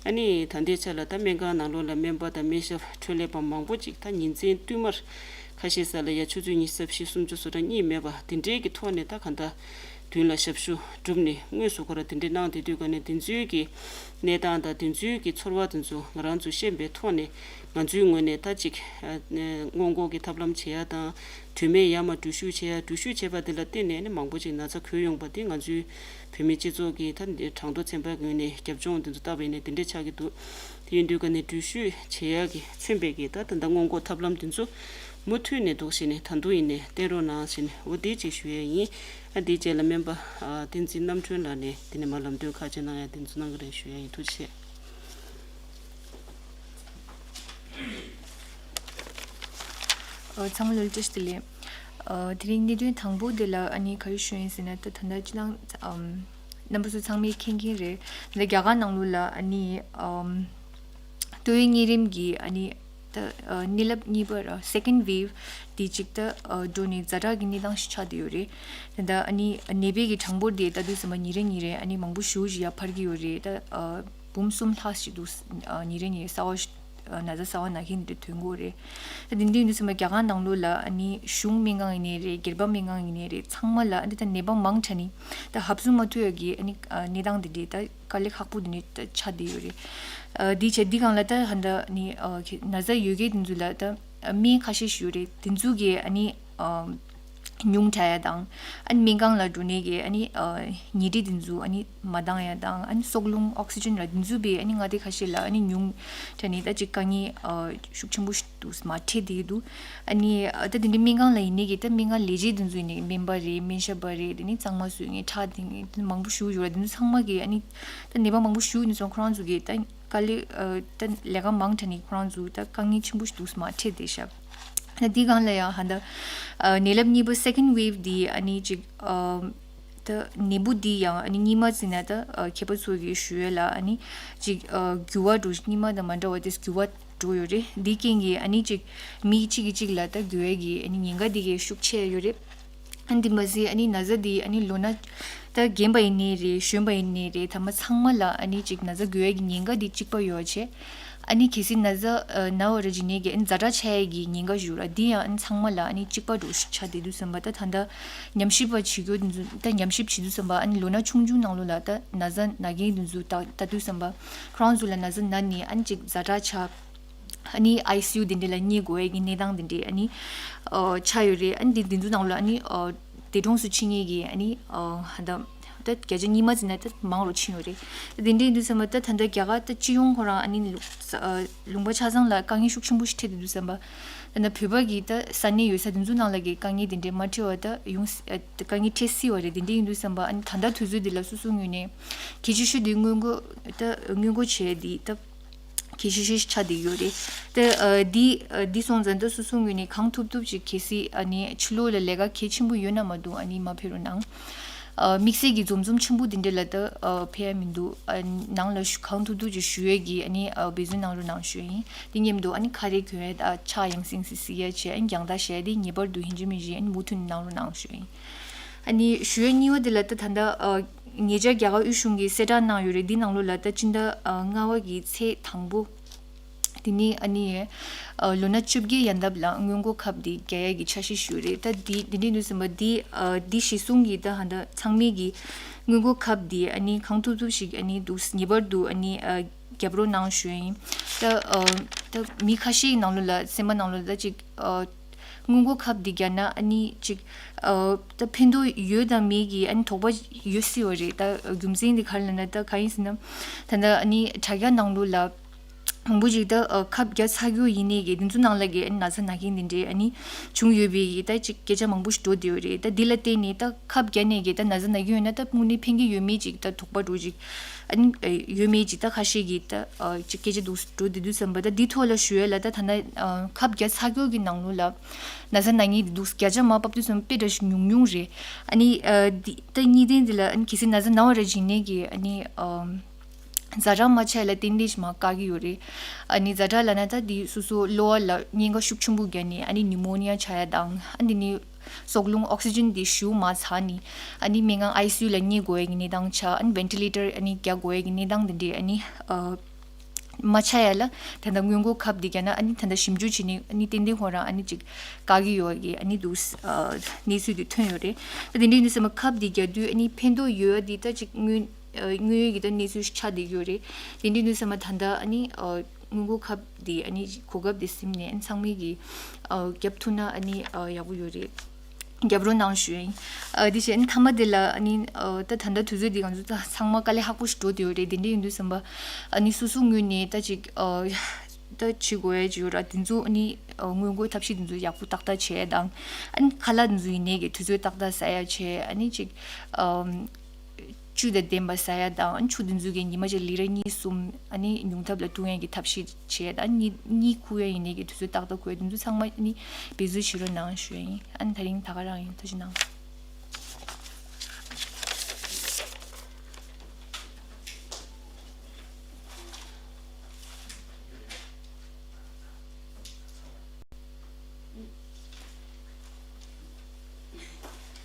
ཨ་ནི་ད་ལྟའི་ཆ་ལ་ད་སྨན་ཁང་ནང་ལོགས་ལ་སྨན་པ་དང་སྨན་ཞབས་འཕྲོད་ལས་པ་མང་པོ་ཅིག་ད་ཉིན་མཚན་བསྟུད་མར་ཁ་ཤས་ས་ལ་ཡ་ཆུ་ཚོད་ཉི་ཤུ་རྩ་བཞི་སུམ་ཅུ་སོ་གྲངས་གཉིད་མེད་པ་དེ་འདྲའི་གི་ཐོག་ནས་ད་ག་འདྲ་མདུན་ལ་ཞབས་ཞུ་བསྒྲུབས་ནས་དངོས་སུ་ཁོ་ར་དེ་འདྲའི་གནང་བསྡད་དུས་ག་ནས་དེ་ཚོའི་གི་གནས་སྟངས་དང་དེ་ཚོའི་གི་ཚོར་བ་དེ་ཚོ་ང་རང་ཚོས་ཤེས་པའི་ཐོག་ནས་ང་ཚོའི་ངོས་ནས་ད་ཅིག་ཨ་སྔོན་འགོག་གི་ཐབས་ལམ་བྱེད་ཡ་དང་། དུས་མེད་ཡར་མར་འགྲུལ་བཞུད་བྱེད་ཡ། འགྲུལ་བཞུད་བྱས་པ་དེ་ལ་བརྟེན་ནས་ནི་མང་པོ་ཅིག་ན་ཚ་འགོས་ཡོང་པ་དེ་ང་ཚོའི་བོད་མི་སྤྱི་ཚོགས་ཀྱི་ད་གྲངས་ཐོ་ཚན་པ་ངོས་ནས་རྒྱབ་ལྗོངས་དེ་ཚོ་བལྟས་པ་ཡིན་ན་དེ་འདྲ་ཆགས་ཀྱི་འདུག་དེ་ཡིན་དུས་ག་ནས་འགྲུལ་བཞུད་བྱེད་ཡ་གི་མཚོན་པའི་གི་ད་ད་ལྟ་སྔོན་འགོག་ཐབས་ལམ་དེ་ཚོ་མུ་མཐུད་ནས་འདུག་བྱས་ནས་ད་དུང་ཡིན་ནས་བསྟེན་རོགས་གནང་བྱས་ནས་འོ་དེ་ཅིག་ཞུ་ཡ་ཡིན། ཨ་དེའི་རྗེས་ལ་སྨན་པ་ཨ་བསྟན་འཛིན་རྣམ་གྲོལ་ལགས་ནས་དེ་ནས་མར་ལམ་སྟོན་ཁག་ཅིག་གནང་ཡ་དེ་ཚོ་གནང་གི་རེད་ཞུ་ཡ་ཡིན། ཐུགས་རྗེ་ཆེ། ཨ་ཚང་མ་ལ་བཀྲ་ཤིས་བདེ་ལེགས། ཨ་དེ་རིང་གནད་དོན་དང་པོ་དེ་ལ་ཨ་ནི་ག་རེ་ཞུ་ཡིན་ཟེར་ན། ད་ད་ལྟ་སྤྱི་བཏང་ཨམ་རྣམ་པ་ཚོ་ཚང་མས་མཁྱེན་མཁྱེན་རེད། ད་རྒྱ་གར་ནང་ལོགས་ལ་ཨ་ནི་ཨམ་ཏོག་དབྱིབས་གཉན་རིམས་ཀྱི་ཨ་ནི་ད་ཨ་ནད་རླབས་གཉིས་པ་ར་second wave དེ་གཅིག་ད་ཨ་འགྲོ་ནས་ཛ་དྲག་གི་གནས་སྟངས་ཤིག་ཆགས་བསྡད་ཡོད་རེད། ད་ད་ཨ་ནི་ནད་པའི་གི་གྲངས་འབོར་དེ་ད་དུས་ཙམ་པ་ཉིན་རེ་ཉིན་རེ་ཨ་ནི་མང་པོ་ཞེ་པོ་ཅིག་ཡར་འཕར་གྱི་ཡོད་རེད། ད་ཨ་འབུམ་གསུམ་ལྷག་ཞིག་འདུག་ཨ་ཉིན་རེ་ཉིན་རེ་གསར་པ་ཞིག་ཨ་ན་ཚ་གསར་པ་ན་མཁན་དེ་འདྲ་ཐོན་གྱི་ཡོད་རེད། ད་དེ་འདྲ་ཡིན་དུས་ཙམ་པ་རྒྱ་གར་ནང་ལོགས་ལ་ཨ་ནི་གཞུང་སྨན་ཁང་ཡིན་ནའི་རེད། སྒེར་པ་སྨན་ཁང་ཡིན་ནའི་རེད། ཚང་མ་ལ་ཨ་ནི་ད་ནད་པ་མང་དྲགས་ནས་ད་ཧབ་ཚུགས་མ་ཐུབ་ཡ་གི་ཨ་ནི་ཨ་གནས་སྟངས་དེ་འདྲའི་ད་དཀའ་ལས་ཁག་པོ་དེ་འདྲའི་ད་ཆགས་བསྡད་ཡོད་རེད། ཨ་དེའི་ཆེད་འདི་སྒང་ལ་ད་ཧ་ད་ཨ་ནི་ཨ་ཁྱེད་ན་ཚ་ཡོད་མཁན་དེ་ཚོ་ལ་ད་ཨ་སྨན་ཁ་ཤས་ཤིག་ཡོད་རེད། དེ་ཚོ་གི་ཨ་ནི་ཨ་ཉུང་དྲགས་ཡ་དང་། ཨ་ནི་སྨན་ཁང་ལ་འགྲོ་ནས་ཀྱི་ཨ་ནི་ཨ་ཉལ་ཁྲི་དེ་ཚོ་ཨ་ནི་མ་འདང་ཡ་དང་། ཨ་ནི་སྲོག་རླུང་ཨོག་སི་ཇན་ལ་དེ་ཚོ་བས་ཨ་ནི་མངའ་སྡེ་ཁ་ཤས་ལ་ཨ་ནི་ཉུང་དྲགས་ནས་ད་ཅིག་དཀའ་ངལ་ཨ་ཤུགས་ཆེན་པོ་ཞིག་འདུག་མར་འཕྲད་བསྡད་ཀྱི་འདུག་ཨ་ནི་ཨ་ད་དེ་འདྲའི་སྨན་ཁང་ལ་ཡིན་ནས་ཀྱི་ད་སྨན་ཁང་ལས་བྱེད་དེ་ཚོ་ཡིན་ནས་སྨན་པ་རེད། སྨན་ཞབས་པ་རེད། དེ་ནི་གཙང་མ་བཟོ་མཁན། ཁྲག་འཐེན་མཁན་མང་པོ་ཞེ་པོ་ཡོད་ར། དེ་ཚོ་ཚང་མ་གིས་ཨ་ནི་ད་ནད་པ་མང་པོ་ཞེ་པོ་ཡིན་ཙང་ཁོ་རང་ཚོ་གིས་ད་དཀའ་ལས་ཨ་ད་ལས་ཀ་མང་དྲགས་ནས་ཁོ་རང་ཚོ་ད་དཀའ་ངལ་ཆེན་པོ་ཞིག་འདུག་མར་འཕྲད་བསྡད་ཤག་ད་འདི་སྒང་ལ་ཡང་ཧ་ད་ཨ་ནད་རླབས་གཉིས་པ་second wave འདི་ཨ་ནི་ཅིག་ཨ་ད་ནད་འབུ་འདི་ཡང་ཨ་ནི་སྔོན་མ་ཟེར་ན་ད་ཨ་མཁས་པ་ཚོ་གིས་ཞུ་ཡས་ལ་ཨ་ནི་ཅིག་ཨ་འགྱུར་བ་འགྲོ། སྔོན་མ་དང་མ་འདྲ་བ་དེ་འགྱུར་བ་འགྲོ་ཡོད་རེད། འདི་རྐྱེན་གྱིས་ཨ་ནི་ཅིག་མི་གཅིག་གིས་གཅིག་ལ་ད་འགོས་ཡས་ཀྱི་ཨ་ནི་ཉེན་ཁ་འདི་གས་ཤུགས་ཆེ་ཡོད་རེད། ཨ་ནི་འདི་མ་ཟད་ཨ་ནི་ན་ཚ་འདི་ཨ་ནི་ལོ་ན་ད་རྒན་པ་ཡིན་ནའི་རེད། གཞོན་པ་ཡིན་ནའི་རེད། ད་མ་ཚང་མ་ལ་ཨ་ནི་ཅིག་ན་ཚ་འགོས་ཡས་ཀྱི་ཉེན་ཁ་འདི་གཅིག་པ་ཡོད་བྱས། ཨ་ནི་གལ་སྲིད་ན་ཚ་ཨ་ན་བ་ར་ཅིག་ནས་ཀྱི་ཨ་ནི་ཛ་དྲག་ཆགས་ཡས་ཀྱི་ཉེན་ཁ་ཞིག་ཡོད་ར། འདི་ཡང་ཨ་ནི་ཚང་མ་ལ་ཨ་ནི་གཅིག་པ་འགྲོ་ཆགས་བསྡད་དུས་ཙམ་པ། ད་ད་ལྟ་ཉམས་ཞིབ་པ་བྱེད་རྒྱུ་འདི་ཚོ་ད་ཉམས་ཞིབ་བྱེད་དུས་ཙམ་པ་ཨ་ནི་ལོ་ན་ཆུང་ཆུང་ནང་ལོགས་ལ་ད་ན་ཚ་ན་མཁན་འདི་ཚོ་ད་ལྟ་དུས་ཙམ་པ་ཁོ་རང་ཚོ་ལ་ན་ཚ་ན་ནས་ཨ་ནི་ཅིག་ཛ་དྲག་ཆགས། ཨ་ནི་ཨའི་སི་ཡུ་དེ་འདྲ་ལ་སྙེག་དགོས་ཡས་ཀྱི་གནས་སྟངས་དེ་འདྲ་ཨ་ནི་ཨ་ཆགས་ཡོད་རེད། ཨ་ནི་དེ་དེ་ཚོ་ནང་ལ་ཨ་ནི་ཨ་འདས་གྲོངས་སུ་ཕྱིན་མཁན་གྱི་ཨ་ནི་ཨ་ད་ད་བརྒྱ་ཆ་ཉི་མ་ཟེར་ན་ད་མང་རུ་ཕྱིན་ཡོད་རེད། དེ་འདྲ་ཡིན་དུས་ཙམ་པ་ད་ད་ལྟ་རྒྱ་གར་ད་སྤྱི་ཡོངས་ཁོ་རང་ཨ་ནི་ལུང་ཨ་ལུང་པ་ཆ་ཚང་ལ་དཀའ་ངལ་ཤུགས་ཆེན་པོ་ཞིག་འཕྲད་བསྡད་དུས་ཙམ་པ། ད་ལྟ་བོད་པ་གི་ད་ས་གནས་ཡོད་ས་དེ་ཚོ་ནང་ལ་གི་དཀའ་ངལ་དེ་འདྲ་མ་འཕྲད་པ་ད་ཡོང་སྲིད། ཨ་ད་དཀའ་ངལ་འཕྲད་སྲིད་པ་རེད། དེ་འདྲ་ཡིན་དུས་ཙམ་པ་ཨ་ནི་ད་ལྟ་དུས་ཚོད་འདི་ལ་སོ་སོ་ངོས་ནས་གལ་ཆེ་ཤོས་དེ་སྔོན་འགོག་ད་སྔོན་འགོག་བྱས་དེ་ད་གལ་ཆེ་ཤོས་ཤིག་ཆགས་བསྡད་ཡོད་རེད། ད་ཨ་འདི་ཨ་འདི་སོང་ཙང་ད་སོ་སོ་ངོས་ནས་གང་ཐུབ་ཐུབ་ཅིག་གལ་སྲིད་ཨ་ནི་ཕྱི་ལོགས་ལ་ལས་ཀ་གལ་ཆེན་པོ་ཡོད་ན་མ་གཏོགས་ཨ་ནི་མ་ཕེབས་རོགས་གནང་། ཨ་དམིགས་བསལ་གྱི་འཛོམས་འཛོམས་ཆེན་པོ་དེ་འདྲ་ལ་ད་ཨ་ཕེབས་ཡ་མི་འདུག་ཨ་ནང་ལ་ཞུ་གང་ཐུབ་ཐུབ་ཅིག་ཞུ་ཡས་ཀྱི་ཨ་ནི་ཨ་འབད་བརྩོན་གནང་རོགས་གནང་ཞུ་ཡ་ཡིན། དེ་མཉམ་དུ་ཨ་ནི་ཁ་རས་གྱོན་ཡས་དང་ཕྱག་ཡང་སེ་ཡང་སེ་བསིལ་ཡ་བྱས། ཨ་ནི་རྒྱང་ལྟ་བྱས་ཏེ་ངེས་པར་དུ་ཡིན་གཅིག་མིན་གཅིག་ཨ་ནི་མུ་མཐུད་གནང་རོགས་གནང་ཞུ་ཡ་ཡིན། ཨ་ནི་ཞུ་ཡ་གཉིས་པ་དེ་ལ་ད་ད་ལྟ་ཨ་ཉེ་ཆར་རྒྱ་གར་དབུས་གཞུང་གིས་གསལ་བསྒྲགས་གནང་ཡོད་རེད། འདི་ནང་ལོགས་ལ་ད་སྤྱི་ཟླ་ཨ་ལྔ་པ་གི་ཚེས་དང་པོ། དེ་ནས་ཨ་ནི་ཨ་ལོ་ན་བཅོ་བརྒྱད་ཡན་འདབ་ལ་སྔོན་འགོག་ཁབ་དེ་རྒྱག་ཡ་གི་འཆར་གཞི་ཞུ་རེད། ད་དེ་དེ་འདྲ་ཡིན་དུས་ཙམ་པ་དེ་ཨ་དེ་གཞི་བཟུང་གིས་ད་ཧ་ད་ཚང་མས་ཀྱི་སྔོན་འགོག་ཁབ་དེ་ཨ་ནི་གང་ཐུབ་ཐུབ་ཞིག་ཨ་ནི་འདུག་ངེས་པར་དུ་ཨ་ནི་ཨ་རྒྱབ་རོགས་གནང་ཞུ་ཡ་ཡིན། ད་ཨ་ད་མི་ཁ་ཤས་ནང་ལོགས་ལ་སེམས་པ་ནང་ལོགས་ལ་ད་ཅིག་ཨ་སྔོན་འགོག་ཁབ་འདི་བརྒྱབ་ན་ཨ་ནི་ཅིག་ཨ་ད་ཕན་ཐོགས་ཡོད་དང་མེད་ཀྱི་ཨ་ནི་དོགས་པ་ཡོད་སྲིད་པ་རེད། ད་རྒྱུ་མཚན་འདི་ག་རེ་ལབ་ན་ད་ག་ཡིན་ཟེར་ན། ད་ལྟ་ཨ་ནི་དྲ་རྒྱ་ནང་ལོགས་ལ་མང་པོ་ཅིག་ད་ཨ་ཁབ་བརྒྱབ་ཚར་རྒྱུ་ཡིན་ནའི་གི་དེ་ཚོ་ནང་ལ་གི་ཨ་ནི་ན་ཚ་ན་མཁན་འདི་འདྲའི་ཨ་ནི་བྱུང་ཡོད་པའི་གི་ད་ཅིག་སྐད་ཆ་མང་པོ་ཞིག་འགྲོ་བསྡད་ཡོད་རེད། ད་འདི་ལ་བརྟེན་ནས་ད་ཁབ་བརྒྱབ་ནས་གི་ད་ན་ཚ་ན་གི་ཡོད་ན་ད་དངོས་གནས་ཕན་གི་ཡོད་མེད་ཅིག་ད་དོགས་པ་འགྲོ་ཅིག་ཨ་ནི་ཨ་ཡོད་མེད་ཅིག་ད་ཁ་ཤས་ཀྱིས་ད་ཨ་ཅིག་སྐད་ཆ་འདུག་འགྲོ་བསྡད་དུས་ཙམ་པ་ད་འདི་ཐོག་ལ་ཞུ་ཡས་ལ་ད་ད་ན་ཨ་ཁབ་བརྒྱབ་ཚར་རྒྱུ་གི་ནང་ལོགས་ལ་ན་ཚ་ན་མཁན་འདི་འདུག་བརྒྱ་ཆ་མར་ཕབ་དུས་ཙམ་དཔེ་འདྲ་ཞིག་ཉུང་ཉུང་རེད། ཨ་ནི་ཨ་འདི་ད་གཉིས་ལྡན་འདི་ལ་ཨ་ནི་གལ་སྲིད་ན་ཚ་ན་བ་ར་ཅིག་ནས་ཀྱི་ཨ་ནི་ཨ་ ཛ་དྲག་མ་ཆགས་ལ་ཏན་ཏན་ཞིག་མར་བཀག་གི་ཡོད་རེད། ཨ་ནི་ཛ་དྲག་ལབ་ན་ད་འདི་སོ་སོ་གློ་བ་ལ་གཉན་ཁ་ཤུགས་ཆེན་པོ་བརྒྱབ་ནས་ཨ་ནི་ནིའུ་མོ་ནི་ཡ་ཆགས་ཡ་དང་། ཨ་འདི་ནི་སྲོག་རླུང་ཨོག་སི་ཇན་འདི་ཞེ་པོ་མར་ཚ་ནས་ཨ་ནི་སྨན་ཁང་ཨའི་སི་ཡུ་ལ་ཉལ་དགོས་ཡ་གི་གནས་སྟངས་ཆགས། ཨ་ནི་ཝེན་ཊི་ལེ་ཊར་ཨ་ནི་རྒྱག་དགོས་ཡ་གི་གནས་སྟངས་འདི་འདྲས་ཨ་ནི་ཨ་མ་ཆགས་ཡ་ལ་ད་ལྟ་སྔོན་འགོག་ཁབ་འདི་བརྒྱབ་ན། ཨ་ནི་ད་ལྟ་ཞིབ་འཇུག་བྱས་ནས་ཨ་ནི་ཏན་ཏན་ཁོ་རང་ཨ་ནི་ཅིག་བཀག་གི་ཡོད་ཡ་གི་ཨ་ནི་འདུག་ཨ་གནས་ཚུལ་འདི་ཐོན་ཡོད་རེད། ད་དེ་འདྲས་ཡིན་དུས་ཙམ་པ་ཁབ་འདི་རྒྱག་དུས་ཨ་ནི་ཕན་ཐོགས་ཡོད་ཡ་འདི་ད་ཅིག་དངོས་དངོས་ཡོད་ཀྱི་ད་གནས་ཚུལ་ཆགས་བསྡད་ཡོད་རེད། དེ་འདྲའི་དུས་ཙམ་པ་ད་ལྟ་ཨ་ནི་ཨ་སྔོན་འགོག་ཁབ་དེ་ཨ་ནི་གོ་སྐབས་དེ་ཟིན་ནས་ཨ་ནི་ཚང་མས་ཀྱི་ཨ་རྒྱབ་ཐུབ་ན་ཨ་ནི་ཨ་ཡག་པོ་ཡོད་རེད། རྒྱབ་རོགས་གནང་ཞུ་ཡ་ཡིན། ཨ་དེ་བཞིན་མཐའ་མ་དེ་ལ་ཨ་ནི་ཨ་ད་ད་ལྟ་དུས་ཚོད་འདི་ང་ཚོ་ད་ཚང་མ་དཀའ་ལས་ཁག་པོ་ཞིག་འགྲོ་བསྡད་ཡོད་རེད། དེ་འདྲ་ཡིན་དུས་ཙམ་པ་ཨ་ནི་སོ་སོ་ངོས་ནས་ད་ཅིག་ཨ་ད་བྱེད་དགོས་ཡ་ཅིག་ཡོད་ར། དེ་ཚོ་ཨ་ནི་ཨ་སྔོན་འགོག་ཐབས་ཤེས་དེ་ཚོ་ཡག་པོ་ཏག་ཏག་བྱས་དང་། ཨ་ནི་ཁ་ལག་དེ་ཚོ་ཡིན་ནའི་གི་དུས་ཚོད་ཏག་ཏག་ཟ་ཡ་བྱས། ཨ་ནི་ཅིག་ཨ་བཅུད་དང་ལྡན་པ་ཟ་ཡ་དང་། ཨ་ནི་ཆུ་དེ་ཚོ་གི་ཉི་མ་གཅིག་ལི་ཊར་གཉིས་གསུམ་ཨ་ནི་ཉུང་མཐའ་ལ་བཏུང་ཡ་གི་ཐབས་ཤེས་བྱས་དང་། གཉིད་གཉིད་ཁུག་ཡ་ཡིན་ནའི་གི་དུས་ཚོད་ཏག་ཏག་ཁུག་ཡ། དེ་ཚོ་ཚང་མ་ཨ་ནི་འབད་རྩོལ་བྱེད་རོགས་གནང་ཞུ་ཡ་ཡིན། ཨ་ནི་ད་རིང་ད་ག་རང་ཡིན། ཐུགས་རྗེ་གནང་།